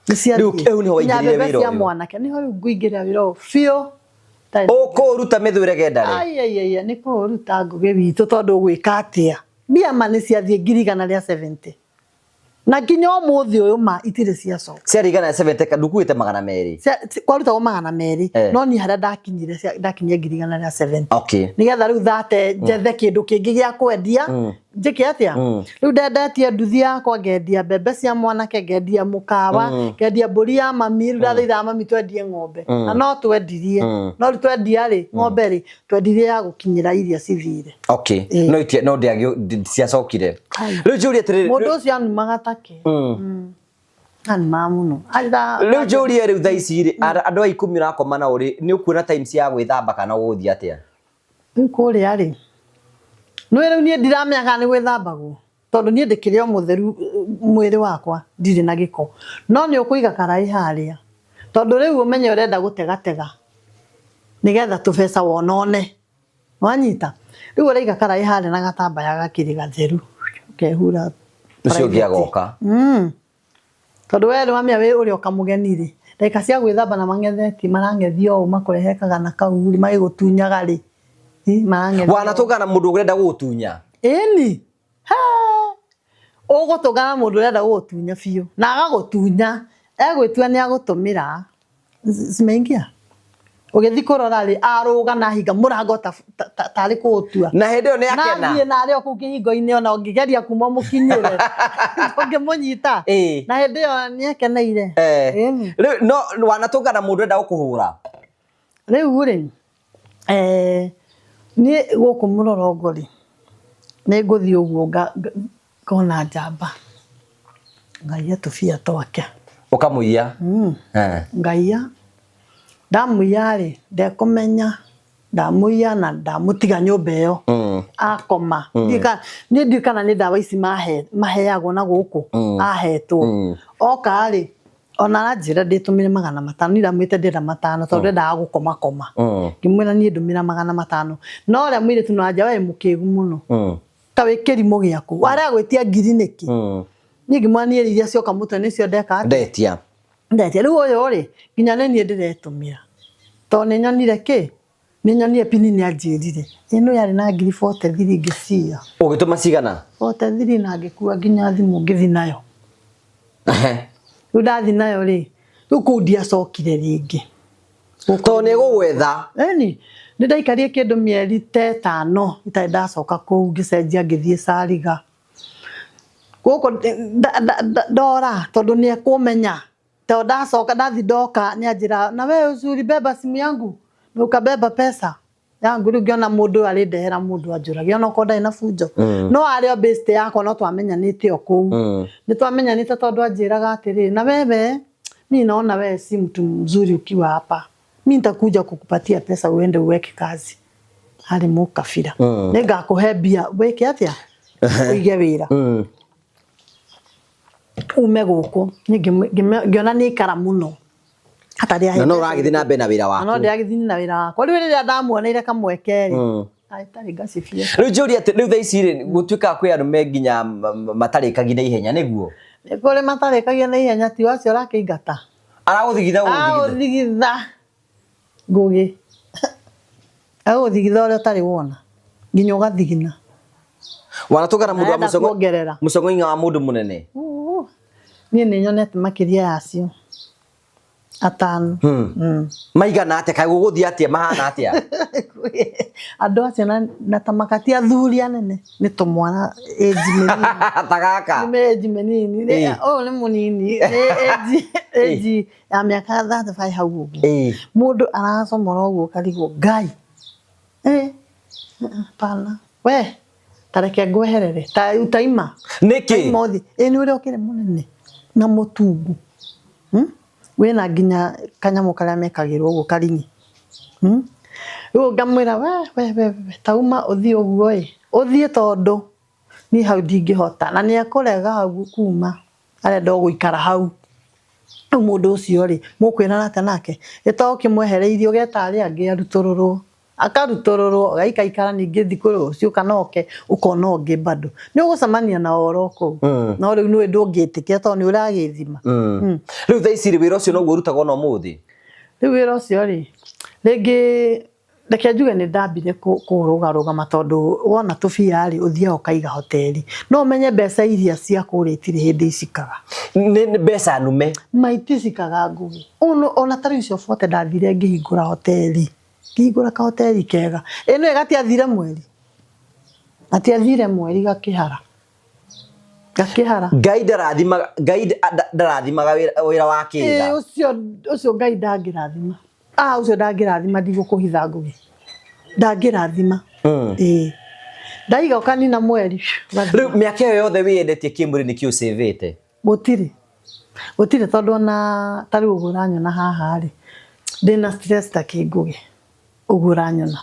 Speaker 1: Nĩ ciathiĩ.
Speaker 2: Rĩu nĩho
Speaker 1: Nginya
Speaker 2: waingĩrire
Speaker 1: mbembe
Speaker 2: wĩra
Speaker 1: cia
Speaker 2: ũyũ.
Speaker 1: mwanake nĩho rĩu ngũingĩra wĩra ũyũ biũ.
Speaker 2: Ũkũũruta mĩthwĩre genda rĩ.
Speaker 1: Ai ai ai nĩ kũũruta ngũgĩ witũ tondũ ũgwĩka atĩa mbia ma nĩ ciathiĩ 170,000 na nginya ũmũthĩ ũyũ ma itirĩ ciacoka.
Speaker 2: Ciarĩ 170 ndukuĩte 200.
Speaker 1: Kwarutagwo 200 no niĩ harĩa ndakinyire ndakinyire 170,000. Nĩgetha rĩu thate njethe kĩndũ kĩngĩ gĩa kwendia njĩke atĩa rĩu ndendetie nduthi yakwa ngendia mbembe cia mwanake ngendia mũkawa ngendia mbũri ya mami rĩu ndathaithaga mami twendie ng'ombe na no twendirie no rĩu twendia rĩ ng'ombe rĩ twendirie ya gũkinyĩra iria cithire.
Speaker 2: No itie no ndiagĩ ciacokire. Rĩu njũrie atĩrĩrĩ.
Speaker 1: Mũndũ ũcio anumaga take. Anumaga mũno.
Speaker 2: Rĩu njũrie rĩu thaa ici rĩ andũ a 10 ũrakoma nao rĩ nĩ ũkuona time cia gwĩthamba kana ũgũthiĩ atĩa?
Speaker 1: Rĩu kũrĩa rĩ nĩ rĩu niĩ ndiramenya kana nĩ gwĩthambagwo tondũ niĩ ndĩkĩrĩ o mũtheru mwĩrĩ wakwa ndirĩ na gĩko no nĩ ũkũiga karaĩ harĩa tondũ rĩu ũmenye ũrenda gũtegatega nĩgetha tũbeca wonone wanyita rĩu ũraiga karaĩ harĩa na gatambaya gakĩrĩ gatheru ũkehura
Speaker 2: Ũcio ũngĩ agoka.
Speaker 1: Tondũ we nĩ wamenya wĩ ũrĩa ũkamũgeni rĩ ndagĩka cia gwĩthamba na mang'ethetie marang'ethia ũũ makũrehe kagana kau rĩ magĩgũtunyaga rĩ marang'ethia.
Speaker 2: Wanatũngana na mũndũ ũrenda gũgũtunya?
Speaker 1: Ĩni. Ũgũtũngana na mũndũ ũrenda gũgũtunya biũ na agagũtunya egwĩtua nĩ agũtũmĩra zimeingia ũgĩthiĩ kũrora rĩ arũga na hinga mũrango tarĩ kũũtua.
Speaker 2: Na hĩndĩ ĩyo nĩ akena.
Speaker 1: Na thiĩ na arĩ o kũu kĩhingo-inĩ ona ũngĩgeria kuma ũmũkinyĩre ũngĩmũnyita. Na hĩndĩ ĩyo nĩ ekeneire.
Speaker 2: Rĩu no wanatũngana na mũndũ ũrenda gũkũhũra?
Speaker 1: Rĩu rĩ niĩ gũkũ mũrorongo rĩ nĩ ngũthiĩ ũguo ngona njamba ngaiya tũbia twake.
Speaker 2: Ũkamũiya?
Speaker 1: Ngaiya ndamũiya rĩ ndekũmenya ndamũiya na ndamũtiga nyũmba ĩyo akoma. Niĩ ndiũĩ kana nĩ ndawa ici maheagwo na gũkũ ahetwo. Oka rĩ ona aranjĩra ndĩtũmĩre 500 niĩ ndamwĩrĩte ndĩrenda 500 tondũ ndendaga gũkoma koma. Ngĩmwĩra niĩ ndũmĩra 500 no ũrĩa mũirĩtu no anja we mũkĩgu mũno ta wĩ kĩrimũ gĩaku warega gwĩtia ngiri nĩkĩ? Niĩ ngĩmwĩra niĩ iria cioka mũtwe nĩcio ndeka atĩa?
Speaker 2: Ndetia.
Speaker 1: Ndetia. Rĩu ũyũ rĩ nginya nĩ niĩ ndĩretũmĩra tondũ nĩ nyonire kĩ nĩ nyonire pini nĩ anjĩrire ĩno yarĩ na 43,000 ngĩciya.
Speaker 2: Ũgĩtũma cigana?
Speaker 1: 43 na ngĩkua nginya thimũ ngĩthiĩ nayo. Rĩu ndathiĩ nayo rĩ rĩu kũu ndiacokire rĩngĩ.
Speaker 2: Tondũ nĩ gũgwetha.
Speaker 1: Ĩni nĩ ndaikarire kĩndũ mĩeri ta 5 itarĩ ndacoka kũu ngĩcenjia ngĩthiĩ Cariga. Gũkũ ndora tondũ nĩ ekũmenya tondũ ndacoka ndathi ndoka nĩ anjĩra na wewe ulibeba simu yangu na ukabeba pesa yangu rĩu ngĩona mũndũ ũyũ arĩndehera mũndũ anjũrage ona okorwo ndarĩ na bunjo no arĩ o best yakwa no twamenyanĩte o kũu. Nĩ twamenyanĩte tondũ anjĩraga atĩrĩrĩ na wewe mi naona wewe si mtu mzuri ukiwa hapa mi nitakuja kukupatia pesa uende uweke kazi harĩ mũkabira nĩngakũhe mbia wĩke atĩa ũige wĩra ume gũkũ. Ngĩona nĩ ikara mũno hatarĩ
Speaker 2: Na no ũragĩthiĩ na mbere na wĩra
Speaker 1: Na no
Speaker 2: waku.
Speaker 1: ndĩragĩthiĩ na wĩra wakwa. Rĩu rĩrĩa ndamuoneire kamweke rĩ Itarĩ ngacibia.
Speaker 2: Rĩu njũria atĩ rĩu thaa ici rĩ, gũtuĩkaga kwĩ arũme nginya matarĩkagia na ihenya nĩguo?
Speaker 1: Nĩ kũrĩ matarĩkagia na ihenya, ti wacio ũrakĩingata.
Speaker 2: Aragũthigitha gũgũthigitha.
Speaker 1: Agũthigitha ngũgĩ. Agũthigitha ũrĩa ũtarĩ wona nginya ũgathigina.
Speaker 2: Wanatũngana mũndũ wa
Speaker 1: Arenda
Speaker 2: mũcongo
Speaker 1: kuongerera.
Speaker 2: mũcongo-inĩ wa mũndũ mũnene.
Speaker 1: Niĩ nĩ nyonete makĩria ya acio atano.
Speaker 2: Maigana atĩa? Kaĩ gũgũthiĩ atĩa? Mahana atĩa?
Speaker 1: Andũ acio na ta makati athuri anene nĩ tũmwana age mĩnini.
Speaker 2: Ta gaka.
Speaker 1: Nĩ age mĩnini. Ũyũ nĩ mũnini. Nĩ age ya mĩaka 35 hau ũguo. Mũndũ aracomora ũguo ũkarigwo Ngai. Hapana. We ta reke ngweherere ta utaima.
Speaker 2: Nĩkĩ?
Speaker 1: Taima ũthiĩ. Ĩ nĩ ũrĩa ũkĩrĩ mũnene na mũtungu. Wĩna nginya kanyamũ karĩa mekagĩrwo ũguo karingi. Rĩu ngamwĩra we we we we tauma ũthiĩ ũguo ĩ. Ũthiĩ tondũ niĩ hau ndingĩhota. Na nĩ ekũrega hau kuma. Arenda o gũikara hau. Rĩu mũndũ ũcio rĩ, mũkwĩrana atĩa nake? Ĩ to ũkĩmwehereirie ũgeta arĩa angĩ arutũrũrwo. Akarutũrũrwo, agaikaikara ningĩ thikũ rũciũ kana oke ũkona ũngĩ bado. Nĩ ũgũcemania na oro kũu. No rĩu nĩũĩ ndũngĩtĩkĩra tondũ nĩ ũragĩthima.
Speaker 2: Rĩu thaa ici rĩ, wĩra ũcio noguo ũrutagwo ona ũmũthĩ?
Speaker 1: Rĩu wĩra ũcio rĩ, rĩngĩ reke njuge nĩ ndambire kũrũgarũgama tondũ wona tũbia rĩ, ũthiaga ũkaiga hoteli. No ũmenye mbeca iria cia kũrĩa itirĩ hĩndĩ icikaga.
Speaker 2: Nĩ mbeca nume?
Speaker 1: Ma iticikaga Ngũgĩ. Ona ta rĩu icio bote ndathire ngĩhingũra hoteli. Ngĩhingũra kahoteli kega. Ĩ nĩũĩ gatiathire mweri? Gatiathire mweri gakĩhara. Gakĩhara.
Speaker 2: Ngai ndarathimaga, Ngai ndarathimaga wĩra wa kĩga.
Speaker 1: Ĩ ũcio ũcio Ngai ndangĩrathima. Ah ũcio ndangĩrathima ndigũkũhitha Ngũgĩ. Ndangĩrathima. Ĩ. Ndaiga ũkanina mweri.
Speaker 2: Rĩu mĩaka ĩyo yothe wĩyendetie kĩmwĩrĩ nĩkĩ ũcĩvĩte?
Speaker 1: Gũtirĩ. Gũtirĩ tondũ ona ta rĩu ũguo ũranyona haha rĩ, ndĩna stress ta kĩ Ngũgĩ. Ũguo ũranyona.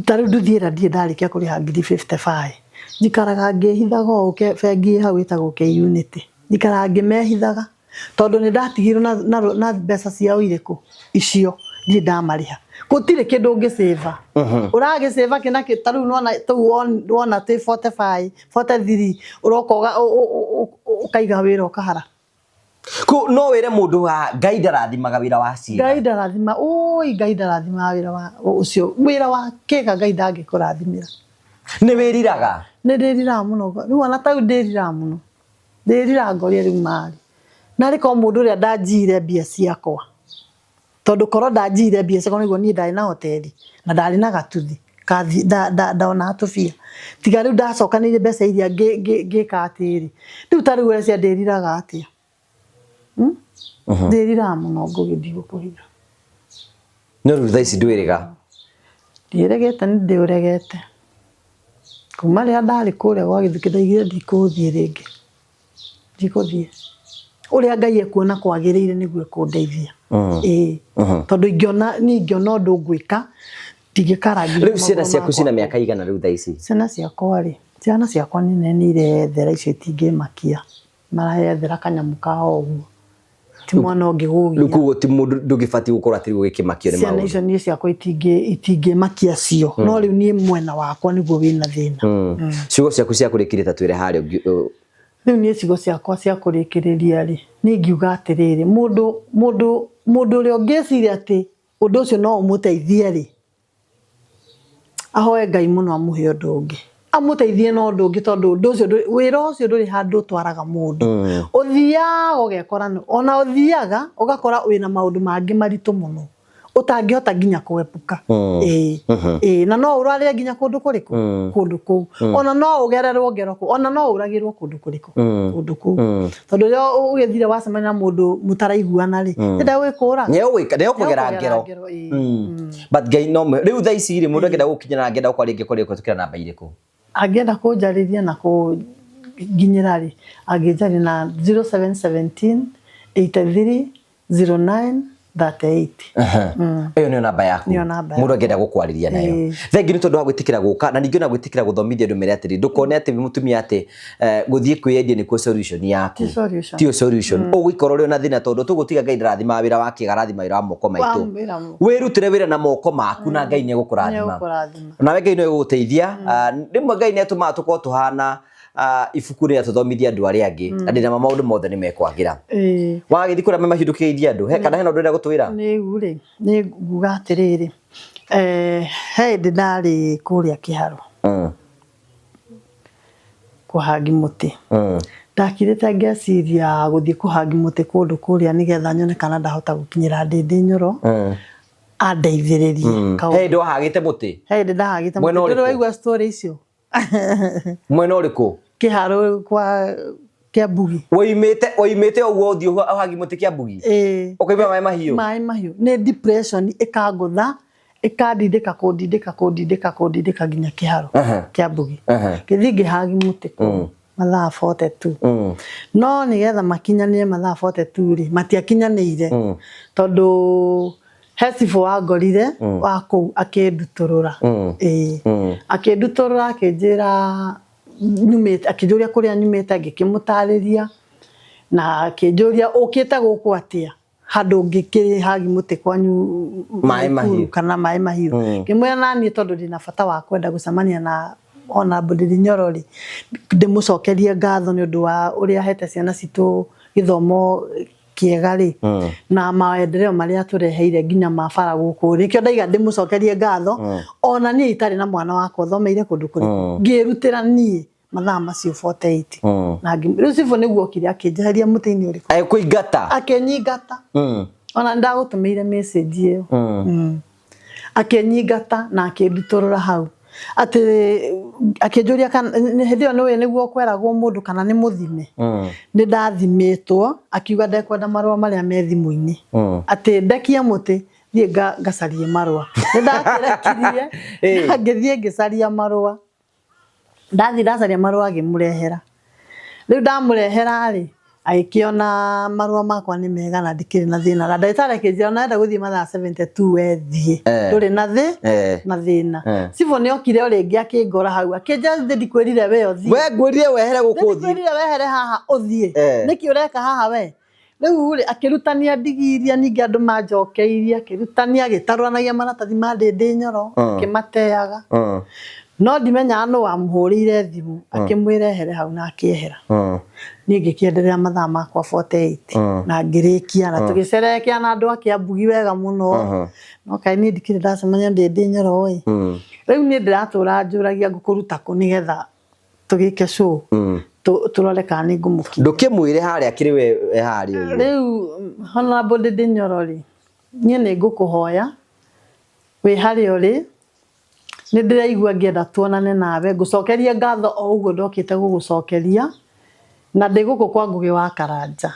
Speaker 1: Ta rĩu nduthi ĩrĩa ndirĩ ndarĩkia kũrĩha ngiri 55. Njikaraga ngĩhithaga ũũ bengi ĩ hau ĩtagwo K-Unity. Njikaraga ngĩmehithaga tondũ nĩ ndatigirwo na mbeca ciao irĩkũ? Icio ndirĩ ndamarĩha. Gũtirĩ kĩndũ ũngĩcĩba. Ũragĩcĩba kĩ na kĩ ta rĩu nĩwona tũu wona twĩ 45, 43 ũroka ũkaiga wĩra ũkahara.
Speaker 2: No wĩre mũndũ wa Ngai ndarathimaga wĩra wa ciĩga.
Speaker 1: Ngai ndarathima, ũi Ngai ndarathimaga wĩra wa ũcio, wĩra wa kĩga Ngai ndangĩkũrathimĩra.
Speaker 2: Nĩ wĩriraga?
Speaker 1: Nĩ ndĩriraga mũno. Rĩu ona ta rĩu ndĩriraga mũno. Ndĩriraga ngoria rĩu marĩ. Narĩ korwo mũndũ ũrĩa ndanjiyire mbia ciakwa. Tondũ korwo ndanjiyire mbia ciakwa nĩguo niĩ ndarĩ na hoteli na ndarĩ na gatuthi ndonaga tũbia. Tiga rĩu ndacokanĩrĩirie mbeca iria ngĩka atĩrĩ. Rĩu ta rĩu ũreciria ndĩriraga atĩa? Ndĩriraga mũno Ngũgĩ ndigũkũhitha.
Speaker 2: No rĩu thaa ici ndwĩrĩga?
Speaker 1: Ndiĩrĩgĩte nĩ ndĩũregete. Kuma rĩrĩa ndarĩ kũrĩa gwa Gĩthukĩ ndaigire ndikũũthiĩ rĩngĩ. Ndikũthiĩ. Ũrĩa Ngai ekuona kwagĩrĩire nĩguo ekũndeithia. Ĩĩ. Tondũ ingĩona niĩ ingĩona ũndũ ngwĩka ndingĩkara
Speaker 2: Rĩu ciana ciaku cina mĩaka igana rĩu thaa ici?
Speaker 1: Ciana ciakwa rĩ, ciana ciakwa nĩ nene nĩ ireyethera icio itingĩmakia. Mareyethera kanyamũ kao ũguo. Ti mwana ũngĩgũgia.
Speaker 2: Rĩu koguo ti mũndũ ndũgĩbatiĩ gũkorwo atĩ rĩu ũgĩkĩmakio nĩ
Speaker 1: Ciana
Speaker 2: maũndũ.
Speaker 1: icio niĩ ciakwa itingĩmakia cio. No rĩu niĩ mwena wakwa nĩguo wĩna thĩna.
Speaker 2: Ciugo ciaku cia kũrĩkĩrĩria ta twĩre harĩa
Speaker 1: Rĩu niĩ ciugo ciakwa cia kũrĩkĩrĩria rĩ, niĩ ingiuga atĩrĩrĩ, mũndũ mũndũ mũndũ ũrĩa ũngĩciria atĩ ũndũ ũcio no ũmũteithie rĩ, ahoe Ngai mũno amũhe ũndũ ũngĩ. Amũteithie na ũndũ ũngĩ tondũ ũndũ ũcio wĩra ũcio ndũrĩ handũ ũtwaraga mũndũ. Ũthiaga ũgekora ona ũthiaga ũgakora wĩna maũndũ mangĩ maritũ mũno ũtangĩhota nginya kũepuka. Ĩĩ. Ĩĩ, na no ũrwarĩre nginya kũndũ kũrĩkũ? Kũndũ kũu. Ona no ũgererwo ngero kũu, ona no ũragĩrwo kũndũ kũrĩkũ? Kũndũ kũu. Tondũ rĩrĩa ũgĩthire wacemania na mũndũ mũtaraiguana rĩ, nĩ egũkũraga.
Speaker 2: Nĩ egũkũgera ngero. But Ngai no rĩu thaa ici rĩ, mũndũ angĩenda gũkinyĩra angĩenda gũkwaria angĩkwaria kũhĩtũkĩra namba irĩkũ?
Speaker 1: Angĩenda kũnjarĩria na kũnginyĩra rĩ, angĩnjarĩria na 0717 83 09 38.
Speaker 2: Ĩyo nĩyo namba yaku.
Speaker 1: Nĩyo namba.
Speaker 2: Mũndũ angĩenda gũkwarĩria nayo. Thengi nĩ tondũ wa gwĩtĩkĩra gũka na ningĩ ona gwĩtĩkĩra gũthomithia andũ mere atĩrĩ, ndũkone atĩ wĩ mũtumia atĩ gũthiĩ kwĩyendia nĩkuo solution yaku.
Speaker 1: Ti solution.
Speaker 2: Tiyo solution. Ũgũikara ũrĩ na thĩna tondũ tũgũtiga Ngai ndarathimaga wĩra wa kĩga, arathima wĩra wa moko maitũ. Wĩrutĩre wĩra na moko maku na Ngai nĩegũkũrathima. Nawe Ngai no egũgũteithia. Rĩmwe Ngai nĩatũmaga tũkorwo tũhana ibuku rĩrĩa tũthomithia andũ arĩa angĩ, na ndĩna ma maũndũ mothe nĩ mekwagĩra. Wagĩthiĩ kũrĩa mahiũ ndũkĩgeithie andũ, he kana hena ũndũ ũrenda gũtwĩra?
Speaker 1: Rĩu rĩ, nĩ nguga atĩrĩrĩ, he hĩndĩ ndarĩ kũrĩa Kĩharũ kũhangi mũtĩ. Ndakirĩte ngeciria gũthiĩ kũhangi mũtĩ kũndũ kũrĩa nĩgetha nyone kana ndahota gũkinyĩra Ndĩndĩ Nyoro andeithĩrĩrie.
Speaker 2: He hĩndĩ wahagĩte mũtĩ?
Speaker 1: He hĩndĩ ndahagĩte mũtĩ. Ndũrĩ waigua story icio?
Speaker 2: Mwena ũrĩkũ?
Speaker 1: Kĩharũ kwa Kĩambugi.
Speaker 2: Woimĩte ũguo ũthiĩ ũhagi mũtĩ Kĩambugi?
Speaker 1: Ĩĩ.
Speaker 2: Ũkaigua maĩ mahiũ?
Speaker 1: Maĩ mahiũ. Nĩ depression ĩkangũtha, ĩkandindĩka kũndindĩka kũndindĩka kũndindĩka nginya Kĩharũ Kĩambugi. Ngĩthiĩ ngĩhagi mũtĩ kũu mathaa 42. No nĩgetha makinyanĩre mathaa 42 rĩ, matiakinyanĩire tondũ he cibũ wangorire wa kũu akĩndutũrũra. Ĩĩ. Akĩndutũrũra akĩnjĩra nyumĩte, akĩnjũria kũrĩa nyumĩte, ngĩkĩmũtarĩria na akĩnjũria ũkĩte gũkũ atĩa handũ ngĩkĩhagi mũtĩ kwanyu
Speaker 2: maĩ mahiũ
Speaker 1: kana maĩ mahiũ. Ngĩmwĩra naniĩ tondũ ndĩna bata wa kwenda gũcemania na Honorable Ndindi Nyoro rĩ, ndĩmũcokerie ngatho nĩ ũndũ wa ũrĩa ahete ciana citũ gĩthomo kĩega rĩ, na maendeleo marĩa atũreheire nginya ma bara gũkũ rĩ, nĩkĩo ndaiga ndĩmũcokerie ngatho. Ona niĩ itarĩ na mwana wakwa ũthomeire kũndũ kũrĩkũ, ngĩrutĩra niĩ mathaa macio 48. Na rĩu cibũ nĩguo okire akĩnjeheria mũtĩ-inĩ ũrĩkũ,
Speaker 2: Agĩkũingata?
Speaker 1: Akĩnyingata. Ona ndagũtũmĩire message ĩyo. Akĩnyingata na akĩndutũrũra hau atĩ akĩnjũria kana hĩndĩ ĩyo nĩũĩ nĩguo kweragwo mũndũ kana nĩ mũthime. Nĩ ndathimĩtwo, akiuga ndekwenda marũa marĩa me thimũ-inĩ, atĩ ndekie mũtĩ thiĩ ngacarie marũa. Nĩ ndakĩrekirie ngĩthiĩ ngĩcaria marũa. Ndathiĩ ndacaria marũa ngĩmũrehera. Rĩu ndamũrehera rĩ, agĩkĩona marũa makwa nĩ mega na ndikĩrĩ na thĩna. Na ndagĩtarĩ akĩnjĩra ona enda gũthiĩ mathaa 72 we thiĩ, ndũrĩ na na thĩna. Cibũ nĩ okire o rĩngĩ akĩngora hau akĩnjĩra ndĩ ndikwĩrire we ũthiĩ.
Speaker 2: We ngwĩrire wehere gũkũ ũthiĩ.
Speaker 1: Ndikwĩrire wehere haha ũthiĩ. Nĩkĩ ũreka haha we? Rĩu rĩ, akĩrutania ndigi iria ningĩ andũ manjokeirie, akĩrutania agĩtarũranagia maratathi ma Ndindi Nyoro, akĩmateaga. No ndimenyaga nũ wamũhũrĩire thimũ, akĩmwĩra ehere hau na akĩehera. Niĩ ngĩkĩenderea mathaa makwa 48 na ngĩrĩkia na tũgĩcerekea na andũ a Kĩambugi wega mũno. No kaĩ niĩ ndikĩrĩ ndacemania Ndindi Nyoro ĩ. Rĩu niĩ ndĩratũra njũragia ngũkũruta kũ nĩgetha tũgĩke show, tũrore kana nĩ ngũmũkinyĩra.
Speaker 2: Ndũkĩmwĩre harĩa kĩrĩ we harĩa ũguo.
Speaker 1: Rĩu Honorable Ndindi Nyoro rĩ, niĩ nĩ ngũkũhoya wĩ harĩa ũrĩ, nĩ ndĩraigua ngĩenda tuonane nawe, ngũcokerie ngatho o ũguo ndokĩte gũgũcokeria, na ndĩ gũkũ kwa Ngũgĩ wa Karanja.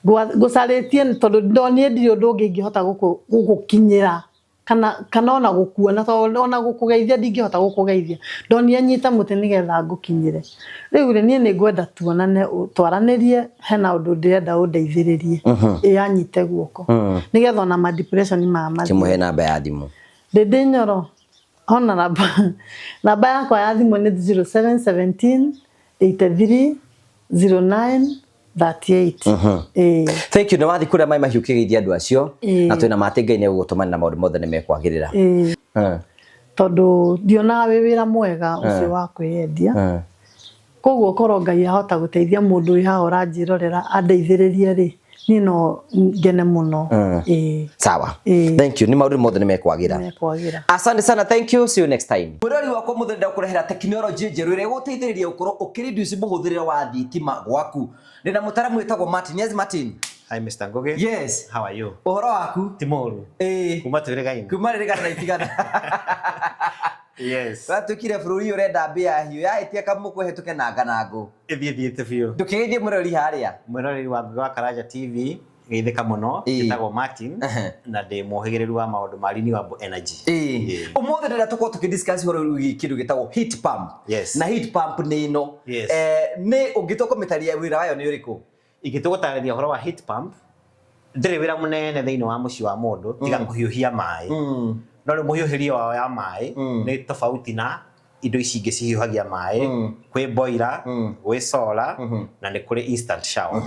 Speaker 1: Ngũcarĩtie tondũ ndonire ndirĩ ũndũ ũngĩ ingĩhota gũgũkinyĩra kana ona gũkuona, tondũ ona gũkũgeithia ndingĩhota gũkũgeithia. Ndonire nyite mũtĩ nĩgetha ngũkinyĩre. Rĩu rĩ, niĩ nĩ ngwenda tuonane, twaranĩrie, hena ũndũ ndĩrenda ũndeithĩrĩrie. Ĩ anyite guoko. Nĩgetha ona ma depression maya mathire.
Speaker 2: Kĩmũhe namba ya thimũ.
Speaker 1: Ndindi Nyoro, ona namba yakwa ya thimũ nĩ 0717 83 09 38.
Speaker 2: Thank you. Nĩ wathiĩ kũrĩa maĩ mahiũ ũkĩgeithia andũ acio, na twĩna ma atĩ Ngai nĩ egũgũtũmana na maũndũ mothe nĩ mekwagĩrĩra.
Speaker 1: Tondũ ndionaga wĩ wĩra mwega ũcio wa kwĩyendia. Koguo korwo Ngai ahota gũteithia mũndũ wĩ haha ũranjĩrorera andeithĩrĩrie rĩ, niĩ no ngene mũno.
Speaker 2: Sawa. Thank you. Nĩ maũndũ mothe nĩ mekwagĩra.
Speaker 1: Mekwagĩra.
Speaker 2: Asante sana. Thank you. See you next time. Mwĩrori wakwa mũthenya ndakũrehera tekinoronjĩ njerũ ĩrĩa ĩgũteithĩrĩria gũkorwo ũkĩreduce mũhũthĩrĩre wa thitima gwaku. Ndĩna mũtaramu wĩtagwo Martin. Yes, Martin.
Speaker 4: Hi, Mr. Ngugi.
Speaker 2: Yes.
Speaker 4: How are you?
Speaker 2: Ũhoro waku?
Speaker 4: Ti mũru. Kuma twĩrĩgaine.
Speaker 2: Kuma rĩrĩgana na itigana.
Speaker 4: Yes.
Speaker 2: Watuĩkire bũrũri ũrenda mbĩa hiũ yahĩtia kamũkũ ĩhĩtũke na nganangũ.
Speaker 4: Ĩthiĩ thiĩte biũ.
Speaker 2: Ndũkĩgeithie mwĩroreri harĩa.
Speaker 4: Mwĩroreri wa Ngugi wa Karanja TV, geithĩka mũno. Njĩtagwo Martin na ndĩ mũhĩgĩrĩru wa maũndũ ma renewable energy.
Speaker 2: Ũmũthĩ ndĩrenda tũkorwo tũkĩdiscuss ũhoro wĩgiĩ kĩndũ gĩtagwo heat pump.
Speaker 4: Yes.
Speaker 2: Na heat pump nĩ ĩno.
Speaker 4: Yes.
Speaker 2: Nĩ ũngĩtua kũmĩtarĩria wĩra wayo nĩ ũrĩkũ?
Speaker 4: Ingĩtua gũtarĩria ũhoro wa heat pump, Ndĩrĩ wĩra mũnene thĩinĩ wa mũciĩ wa mũndũ tiga kũhiũhia maĩ. No rĩu mũhiũhĩrie wao ya maĩ nĩ tofauti na indo ici ingĩ cihiũhagia maĩ. Kwĩ boiler, gwĩ solar, na nĩ kũrĩ instant shower.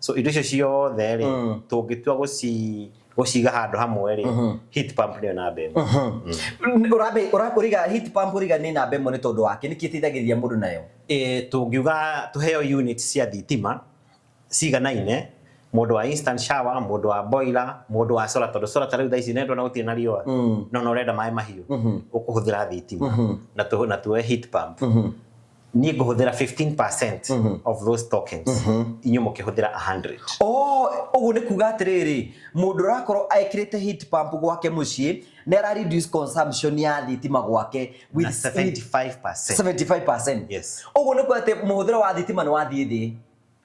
Speaker 4: So indo icio ciothe rĩ, tũngĩtua gũciga handũ hamwe rĩ, heat pump nĩyo namba ĩmwe.
Speaker 2: Ũrambe ũriga heat pump, ũriga nĩ namba ĩmwe nĩ tondũ wake nĩkĩ ĩteithagĩrĩria mũndũ nayo?
Speaker 4: Tũngiuga tũheo unit cia thitima ciganaine, mũndũ wa instant shower, mũndũ wa boiler, mũndũ wa solar, tondũ solar ta rĩu thaa ici nĩ ndona gũtirĩ na riũa, no no ũrenda maĩ mahiũ, ũkũhũthĩra thitima na tuoe heat pump. Niĩ ngũhũthĩra 15% of those tokens, inyuĩ mũkĩhũthĩra 100.
Speaker 2: Oh, ũguo nĩ kuga atĩrĩrĩ, mũndũ ũrakorwo ekĩrĩte heat pump gwake mũciĩ nĩ ara reduce consumption ya thitima gwake
Speaker 4: with na 75%.
Speaker 2: 75%.
Speaker 4: Yes.
Speaker 2: Ũguo nĩ kuga atĩ mũhũthĩro wa thitima nĩ wathiĩ thĩ.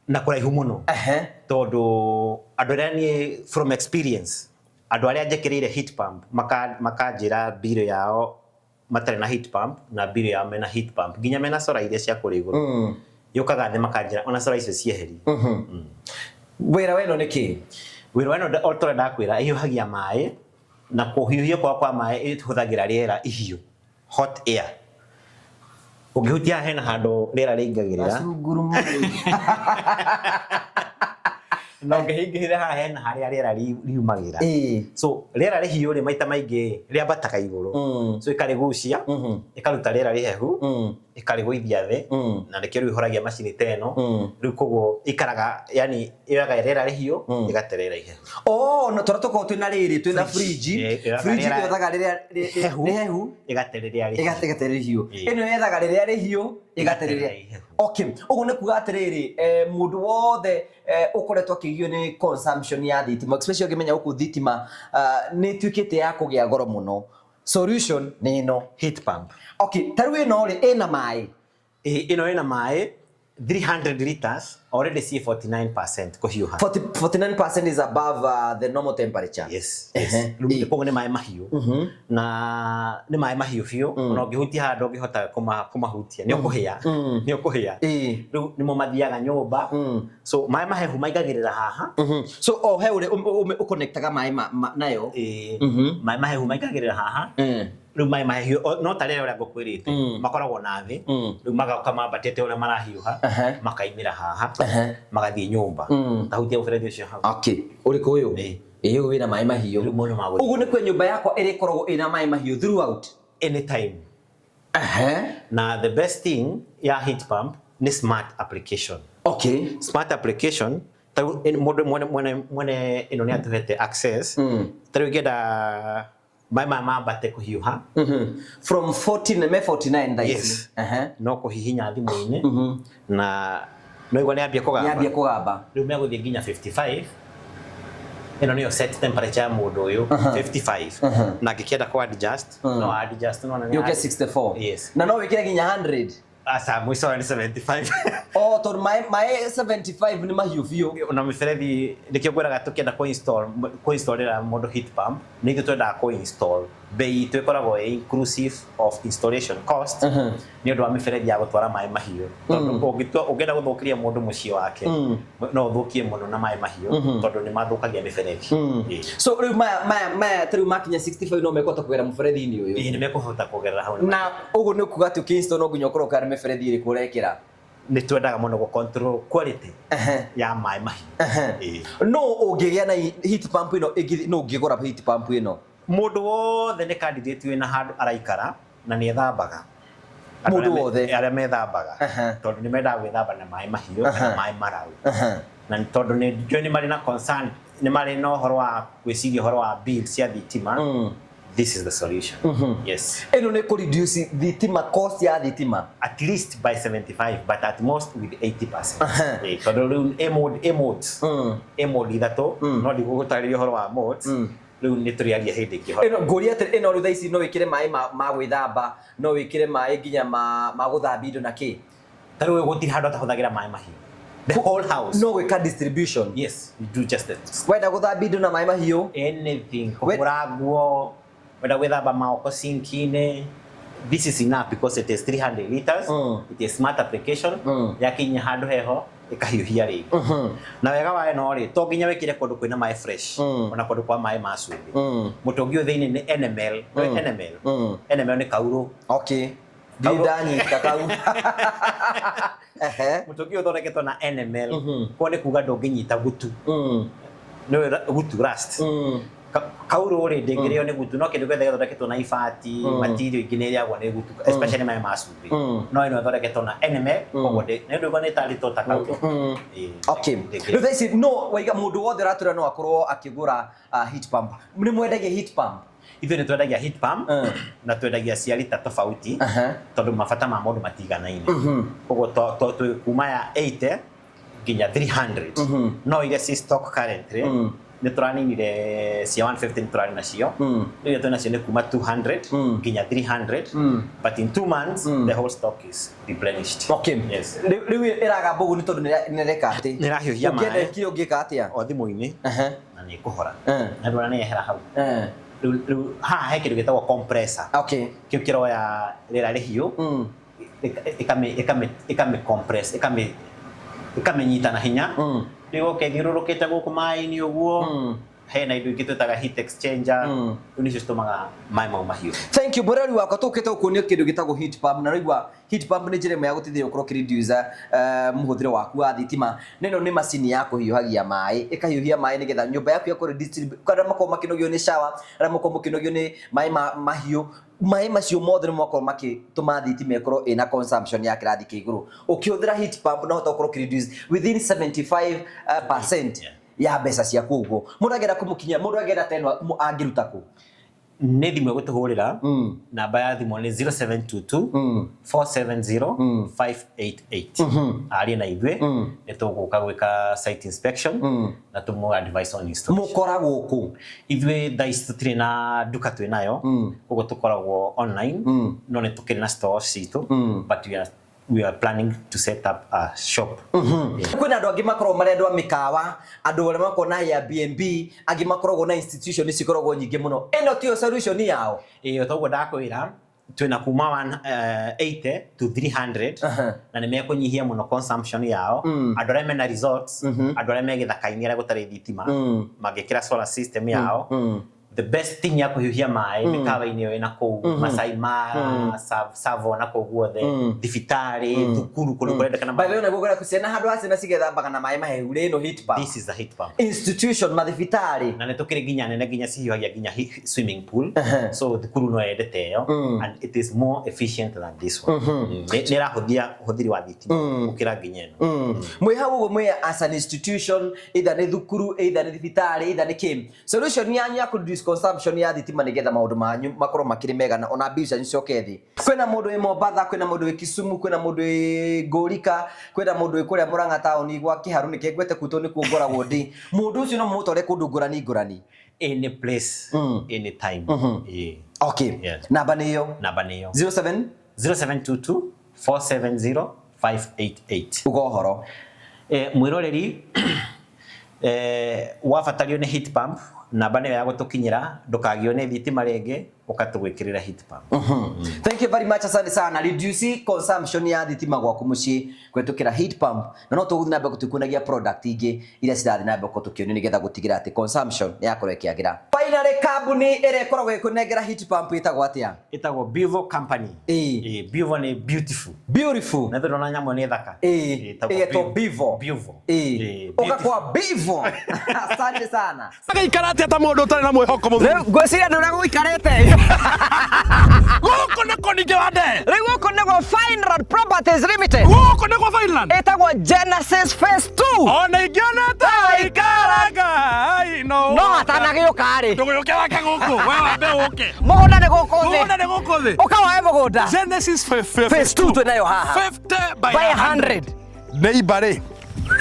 Speaker 4: Na kũraihu mũno. Tondũ andũ arĩa niĩ from experience, andũ arĩa njĩkĩrĩire heat pump makanjĩra bill yao matarĩ na heat pump na bill yao mena heat pump, nginya mena solar iria cia kũrĩa igũrũ, yũkaga thĩ makanjĩra ona solar icio cieherie.
Speaker 2: Wĩra wa ĩno nĩ kĩ?
Speaker 4: Wĩra wa ĩno, o ta ũrĩa ndakwĩra, ĩhiũhagia maĩ, na kũhiũhio kwa maĩ ĩhũthagĩra rĩera ihiũ, hot air. Ũngĩhutia haha hena handũ rĩera rĩingagĩrĩra, na ũngĩhingĩrĩra haha hena harĩa rĩera riumagĩra. So rĩera rĩhiũ rĩ, maita maingĩ rĩambataga igũrũ, so ĩkarĩgucia, ĩkaruta rĩera rĩhehu, ĩkarĩgũithia thĩ, na nĩkĩo rĩu ĩhoragia macini ta ĩno. Rĩu koguo ikaraga, yani yoyaga rĩera rĩhiũ, ĩgate rĩera ihehu.
Speaker 2: Oh, no tũrĩa tũkoragwo twĩna rĩrĩ, twĩna fridge.
Speaker 4: Yoyaga
Speaker 2: fridge
Speaker 4: rĩera
Speaker 2: yothaga rĩrĩa
Speaker 4: rĩhehu,
Speaker 2: rĩhehu,
Speaker 4: ĩgate rĩrĩa rĩhiũ.
Speaker 2: Ĩgate rĩhiũ. Ĩno yethaga rĩrĩa rĩhiũ, ĩgate rĩrĩa
Speaker 4: ihehu.
Speaker 2: Okay, ũguo nĩ kuga atĩrĩrĩ, mũndũ wothe ũkoretwo akĩgio nĩ consumption ya thitima, especially ũngĩmenya gũkũ thitima nĩ ĩtuĩkĩte ya kũgĩa goro mũno, solution nĩ ĩno.
Speaker 4: Heat pump.
Speaker 2: Okay, ta rĩu ĩno rĩ, ĩna maĩ?
Speaker 4: Ĩno ĩna maĩ 300 liters, already ciĩ 49% kũhiũha.
Speaker 2: 40, 49% is above the normal temperature.
Speaker 4: Yes. Rĩu koguo nĩ maĩ mahiũ, na nĩ maĩ mahiũ biũ, ona ũngĩhutia handũ ũngĩhota kũmahutia nĩ ũkũhĩa, nĩ ũkũhĩa. Rĩu nĩmo mathiaga nyũmba. So maĩ mahehu maingagĩrĩra haha.
Speaker 2: So oh, he ũrĩa ũconnectaga maĩ nayo.
Speaker 4: Ĩĩ, maĩ mahehu maingagĩrĩra haha. Rĩu maĩ mahehu no ta rĩrĩa ũrĩa ngũkwĩrĩte makoragwo na thĩ, rĩu magoka mambatĩte ũrĩa marahiũha, makaimĩra haha, magathiĩ nyũmba. Tahutia mũberethi ũcio hau.
Speaker 2: Okay, ũrĩkũ ũyũ?
Speaker 4: Ĩĩ.
Speaker 2: Ĩĩ, ũyũ wĩna maĩ mahiũ.
Speaker 4: Rĩu mũndũ magũthiĩ.
Speaker 2: Ũguo nĩ kwe nyũmba yakwa ĩrĩkoragwo ĩna maĩ mahiũ throughout.
Speaker 4: Anytime. Na the best thing ya heat pump nĩ smart application. Smart application, ta rĩu mũndũ mwene ĩno nĩ atũhete access. Ta rĩu ingĩenda maĩ maya mambate kũhiũha.
Speaker 2: From 14 me 49 thaa ici.
Speaker 4: Yes. No kũhihinya thimũ-inĩ, na no igua nĩ ambia kũgamba.
Speaker 2: Nĩ ambia kũgamba.
Speaker 4: Rĩu megũthiĩ nginya 55. Ĩno nĩyo set temperature ya mũndũ ũyũ, 55, na angĩkĩenda kũ adjust no adjust, no
Speaker 2: nĩ Yũke 64.
Speaker 4: Yes.
Speaker 2: Na no wĩkĩre nginya 100.
Speaker 4: Aca, mũico wayo nĩ 75.
Speaker 2: Oh, tondũ maĩ 75 nĩ mahiũ biũ.
Speaker 4: Na mĩberethi nĩkĩo ngwĩraga tũkĩenda kũ-installĩra mũndũ heat pump, nĩ ithuĩ twendaga kũ-install, bei itũ ĩkoragwo ĩ inclusive of installation cost, nĩ ũndũ wa mĩberethi ya gũtwara maĩ mahiũ, tondũ ũngĩtua ũngĩenda gũthũkĩria mũndũ mũciĩ wake, no ũthũkie mũno na maĩ mahiũ, tondũ nĩ mathũkagia mĩberethi.
Speaker 2: So rĩu maya ta rĩu makinya 65 no mekũhota kũgera mũberethi-inĩ ũyũ?
Speaker 4: Ĩĩ, nĩ mekũhota kũgerera hau.
Speaker 2: Na ũguo nĩ kuga atĩ ũkĩ-install no nginya ũkorwo ũkĩara mĩberethi ĩrĩkũ ũrekĩra?
Speaker 4: Nĩ twendaga mũno gũ control quality ya maĩ mahiũ. Ĩĩ.
Speaker 2: No ũngĩgĩa na heat pump ĩno no ũngĩgũra heat pump ĩno?
Speaker 4: Mũndũ wothe nĩ candidate wĩna handũ araikara na nĩ ethambaga.
Speaker 2: Mũndũ wothe?
Speaker 4: Arĩa methambaga, tondũ nĩ mendaga gwĩthamba na maĩ mahiũ kana maĩ mararu, na nĩ tondũ nĩ njũĩ nĩ marĩ na concern, nĩ marĩ na ũhoro wa gwĩciria ũhoro wa bill cia thitima, this is the solution. Yes.
Speaker 2: Ĩno nĩ kũ reduce thitima, cost ya thitima.
Speaker 4: At least by 75, but at most with 80%. Ĩĩ, tondũ rĩu ĩ mode, ĩ modes, ĩ mode ithatũ, no ndigũgũtarĩria ũhoro wa modes, rĩu nĩ tũrĩaria hĩndĩ ĩngĩ.
Speaker 2: Ĩno ngũria atĩrĩ, ĩno rĩu thaa ici no wĩkĩre maĩ ma gwĩthamba, no wĩkĩre maĩ nginya ma gũthambia indo na kĩ?
Speaker 4: Ta rĩu gũtirĩ handũ atahũthagĩra maĩ mahiũ, the whole house.
Speaker 2: No gwĩka distribution?
Speaker 4: Yes, you do just that.
Speaker 2: Wenda gũthambia indo na maĩ mahiũ?
Speaker 4: Anything, kũhũra nguo, wenda gwĩthamba maoko sinki-inĩ, this is enough because it is 300 liters. It is smart application. Yakinya handũ heho. Ĩkahiũhia rĩngĩ. Na wega wa ĩno rĩ, to nginya wĩkĩre kũndũ kwĩna maĩ fresh, ona kũndũ kwa maĩ ma cumbĩ. Mũtũngi ũyũ thĩinĩ nĩ enamel. Nĩ enamel. Enamel nĩ kaurũ.
Speaker 2: Okay, ndirĩ ndanyita kau. Ehe.
Speaker 4: Mũtũngi ũyũ ũthondeketwo na enamel, koguo nĩ kuga ndũngĩnyita gutu. Nĩ gutu, rust. Kaurũ rĩ, ndĩngĩrĩo nĩ gutu, no kĩndũ gĩothe gĩthondeketwo na ibati, material ingĩ nĩ ĩrĩagwo nĩ gutu, especially maĩ ma cumbĩ. No ĩno ĩthondeketwo na enamel, koguo nĩ ũndũ nĩ tarĩtwo ta kaurũ. Ĩĩ,
Speaker 2: Okay.
Speaker 4: ndĩngĩrĩo.
Speaker 2: Rĩu thaa ici no waiga mũndũ wothe ũratũra no akorwo akĩgũra heat pump. Nĩ mwendagia heat pump?
Speaker 4: Ithuĩ nĩ twendagia heat pump na twendagia cia rita tofauti, tondũ mabata ma mũndũ matiganaine. Koguo twĩ kuma ya 80 nginya 300, no iria ci stock currently nĩ tũraninire cia 150, nĩ tũrarĩ nacio. Rĩu iria twĩ nacio nĩ kuma 200 nginya 300, but in 2 months the whole stock is replenished. Yes.
Speaker 2: Rĩu ĩragamba ũguo nĩ tondũ nĩ ĩreka atĩ?
Speaker 4: Nĩ ĩrahiũhia
Speaker 2: Ũngĩenda
Speaker 4: maĩ.
Speaker 2: ĩkire ũngĩka atĩa?
Speaker 4: O thimũ-inĩ na nĩ ĩkũhora. Na ndwara nĩ yehera hau. Rĩu haha he kĩndũ gĩtagwo compressor. Kĩu kĩroya rĩera rĩhiũ, ĩkamĩ compress, ĩkamĩnyita na hinya. Rĩu oke ĩthiũrũrũkĩte gũkũ maĩ-inĩ ũguo, hena indo ingĩ twĩtaga heat exchanger. Rĩu nĩcio citũmaga maĩ mau mahiũ.
Speaker 2: Thank you, mũrori wakwa. Tũkĩte gũkuonia kĩndũ gĩtagwo heat pump, na raigua heat pump nĩ njĩra ĩmwe ya gũteithĩrĩria gũkorwo ũkĩreduce mũhũthĩro waku wa thitima. Na ĩno nĩ macini ya kũhiũhagia maĩ, ĩkahiũhia maĩ nĩgetha nyũmba yaku yakorwo arĩa makoragwo makĩnogio nĩ shower, arĩa makoragwo makĩnogio nĩ maĩ mahiũ, maĩ macio mothe nĩ makorwo makĩtũma thitima ĩkorwo ĩna consumption ya kĩrathi kĩa igũrũ. Ũkĩhũthĩra heat pump no ũhote gũkorwo ũkĩreduce within 75% ya mbeca ciaku. Ũguo mũndũ angĩenda kũmũkinyia, mũndũ angĩenda ta ĩno, angĩruta kũ?
Speaker 4: Nĩ thimũ ĩgũtũhũrĩra. Namba ya thimũ nĩ 0722 470 588. Arie na ithuĩ, nĩ tũgũka gwĩka site inspection na tũmũ advice on installation.
Speaker 2: Mũkoragwo kũ?
Speaker 4: Ithuĩ thaa ici tũtirĩ na nduka twĩ nayo, koguo tũkoragwo online, no nĩ tũkĩrĩ na stores citũ, but we are planning to set up a shop. Yeah.
Speaker 2: Kwĩna andũ angĩ makoragwo marĩ andũ a mĩkawa, andũ arĩa makoragwo na Airbnb, angĩ makoragwo na institution cikoragwo nyingĩ mũno. Ĩno tiyo solution yao?
Speaker 4: Ĩĩ, toguo ndakwĩra, twĩna kuma 180 to 300, na nĩ mekũnyihia mũno consumption yao. Andũ arĩa mena resorts, andũ arĩa me gĩthaka-inĩ arĩa gũtarĩ thitima, mangĩkĩra solar system yao, the best thing ya kũhiũhia maĩ mĩkawa-inĩ ĩyo ĩna kũu Masai Mara, Tsavo na kũu guothe, thibitarĩ, thukuru, kũndũ kũrendekana.
Speaker 2: By the way, naguo kũrĩa ciana, handũ ha ciana cigethambaga na maĩ mahehu rĩ, ĩno heat pump.
Speaker 4: This is a heat pump.
Speaker 2: Institution, mathibitarĩ.
Speaker 4: Na nĩ tũkĩrĩ nginya nene, nginya cihiũhagia nginya swimming pool. So thukuru no yendete ĩyo, and it is more efficient than this one. Nĩ ĩrahũthia ũhũthĩri wa thitima gũkĩra nginya ĩno.
Speaker 2: Mwĩ hau ũguo mwĩ as an institution, either nĩ thukuru, either nĩ thibitarĩ, either nĩ kĩ, solution yanyu ya kũ-reduce consumption ya thitima nĩgetha maũndũ manyu makorwo makĩrĩ mega na ona mbia cianyu cicoke thĩ. Kwĩna mũndũ wĩ Mombatha, kwĩna mũndũ wĩ Kisumu, kwĩna mũndũ wĩ Ngũrika, kwĩna mũndũ wĩ kũrĩa Murang'a taũni gwa Kĩharu, nĩkĩo ngwete kuu tondũ nĩkuo ngoragwo ndĩ. Mũndũ ũcio no mũmũtware kũndũ ngũrani ngũrani?
Speaker 4: Any place, any time. Yeah.
Speaker 2: Okay.
Speaker 4: Yes.
Speaker 2: Namba nĩ ĩyo?
Speaker 4: Namba nĩ ĩyo.
Speaker 2: 07
Speaker 4: 0722 470 588.
Speaker 2: Uga ũhoro.
Speaker 4: Mwĩroreri, wabatario nĩ heat pump, namba nĩyo ya gũtũkinyĩra. Ndũkagio nĩ thitima rĩngĩ, ũkatũgwĩkĩrĩra heat pump.
Speaker 2: Thank you very much, asante sana. Reduce consumption ya thitima gwaku muciĩ kũhetũkĩra heat pump, na no tũgũthiĩ na mbere tũkuonagia product ingĩ iria cirathiĩ na mbere gũkorwo tũkĩonio nĩgetha gũtigĩrĩra atĩ consumption nĩ yakorwo ĩkĩagĩra. Finally, kambuni ĩrĩa ĩkoragwo ĩkũnengera heat pump ĩtagwo atĩa?
Speaker 4: Ĩtagwo Bivo Company.
Speaker 2: Ĩĩ.
Speaker 4: Ĩĩ, Bivo nĩ beautiful.
Speaker 2: Beautiful.
Speaker 4: Na ndona nyamũ nĩ thaka.
Speaker 2: Ĩĩ.
Speaker 4: Ĩtagwo
Speaker 2: Ĩgetwo Bivo.
Speaker 4: Bivo.
Speaker 2: Ĩĩ.
Speaker 4: Ĩĩ,
Speaker 2: Ũka kwa Bivo. Asante sana.
Speaker 5: Agaikara atia ta mũndũ ũtarĩ na mwĩhoko mũthuri?
Speaker 2: Rĩu ngwĩciria ndũrĩa gũikarĩte.
Speaker 5: Gũkũ nĩkũ ningĩ wa ndee?
Speaker 2: Rĩu gũkũ nĩguo Fine Properties Limited.
Speaker 5: Gũkũ nĩkuo Finland.
Speaker 2: Ĩtagwo Genesis Phase 2.
Speaker 5: Ona ingĩona ta waikara Ngai no
Speaker 2: No atanagĩũka rĩ.
Speaker 5: Ndũgĩũke wake gũkũ, we wambe ũke.
Speaker 2: Mũgũnda nĩ gũkũ thĩ.
Speaker 5: Mũgũnda nĩ gũkũ thĩ.
Speaker 2: Ũkawoe mũgũnda.
Speaker 5: Genesis
Speaker 2: Phase 2 twĩnayo haha.
Speaker 5: 50 by
Speaker 2: By
Speaker 5: 100.
Speaker 2: 100.
Speaker 5: Neighbor rĩ,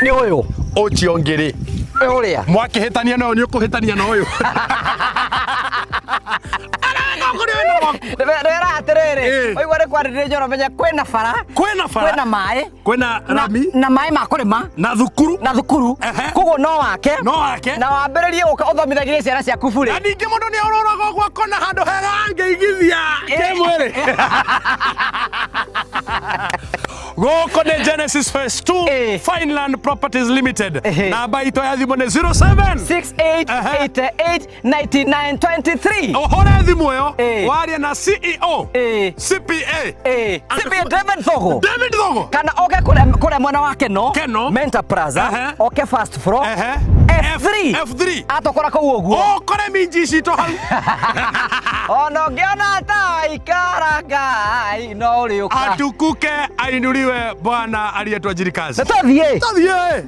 Speaker 2: Nĩ ũyũ.
Speaker 5: Ũcio ũngĩ rĩ,
Speaker 2: Ũrĩa.
Speaker 5: Mwakĩhĩtania na ũyũ nĩ ũkũhĩtania na ũyũ. Areka kũrĩ wĩna waku.
Speaker 2: Ndĩrera atĩrĩrĩ,
Speaker 5: Ĩĩ.
Speaker 2: waigua nĩ kwarĩrĩria njoro menya kwĩna bara,
Speaker 5: Kwĩna bara.
Speaker 2: Kwĩna maĩ.
Speaker 5: Kwĩna rami.
Speaker 2: Na maĩ ma kũrĩma.
Speaker 5: Na thukuru.
Speaker 2: Na thukuru. Koguo no wake.
Speaker 5: No wake.
Speaker 2: Na wambĩrĩrie gũka ũthomithagirie ciana ciaku burĩ.
Speaker 5: Na ningĩ mũndũ nĩ orũraga ũguo akona handũ hega angĩigithia kĩmwĩrĩ. Gũkũ nĩ Genesis Phase 2
Speaker 2: Ĩĩ.
Speaker 5: Fineland Properties Limited.
Speaker 2: Ehe.
Speaker 5: Namba itũ ya thimũ nĩ 07
Speaker 2: 6888 9923.
Speaker 5: Ũhũre thimũ ĩyo
Speaker 2: Ĩĩ.
Speaker 5: warie na CEO
Speaker 2: Ĩĩ.
Speaker 5: CPA
Speaker 2: Ĩĩ. CPA David Thogo.
Speaker 5: David Thogo.
Speaker 2: Kana oke kũrĩa mwena wa Keno.
Speaker 5: Keno.
Speaker 2: Mentor Plaza.
Speaker 5: Ehe.
Speaker 2: Oke first floor.
Speaker 5: Ehe.
Speaker 2: F3.
Speaker 5: F3.
Speaker 2: Atokora kũu ũguo.
Speaker 5: Ũkore minji citũ hau.
Speaker 2: Ona ũngĩona ta ikara Ngai no ũrĩũka.
Speaker 5: Atukuke ainuliwe Bwana aliyetuajiri kazi.
Speaker 2: Nĩ tũthiĩ.
Speaker 5: Tũthiĩ.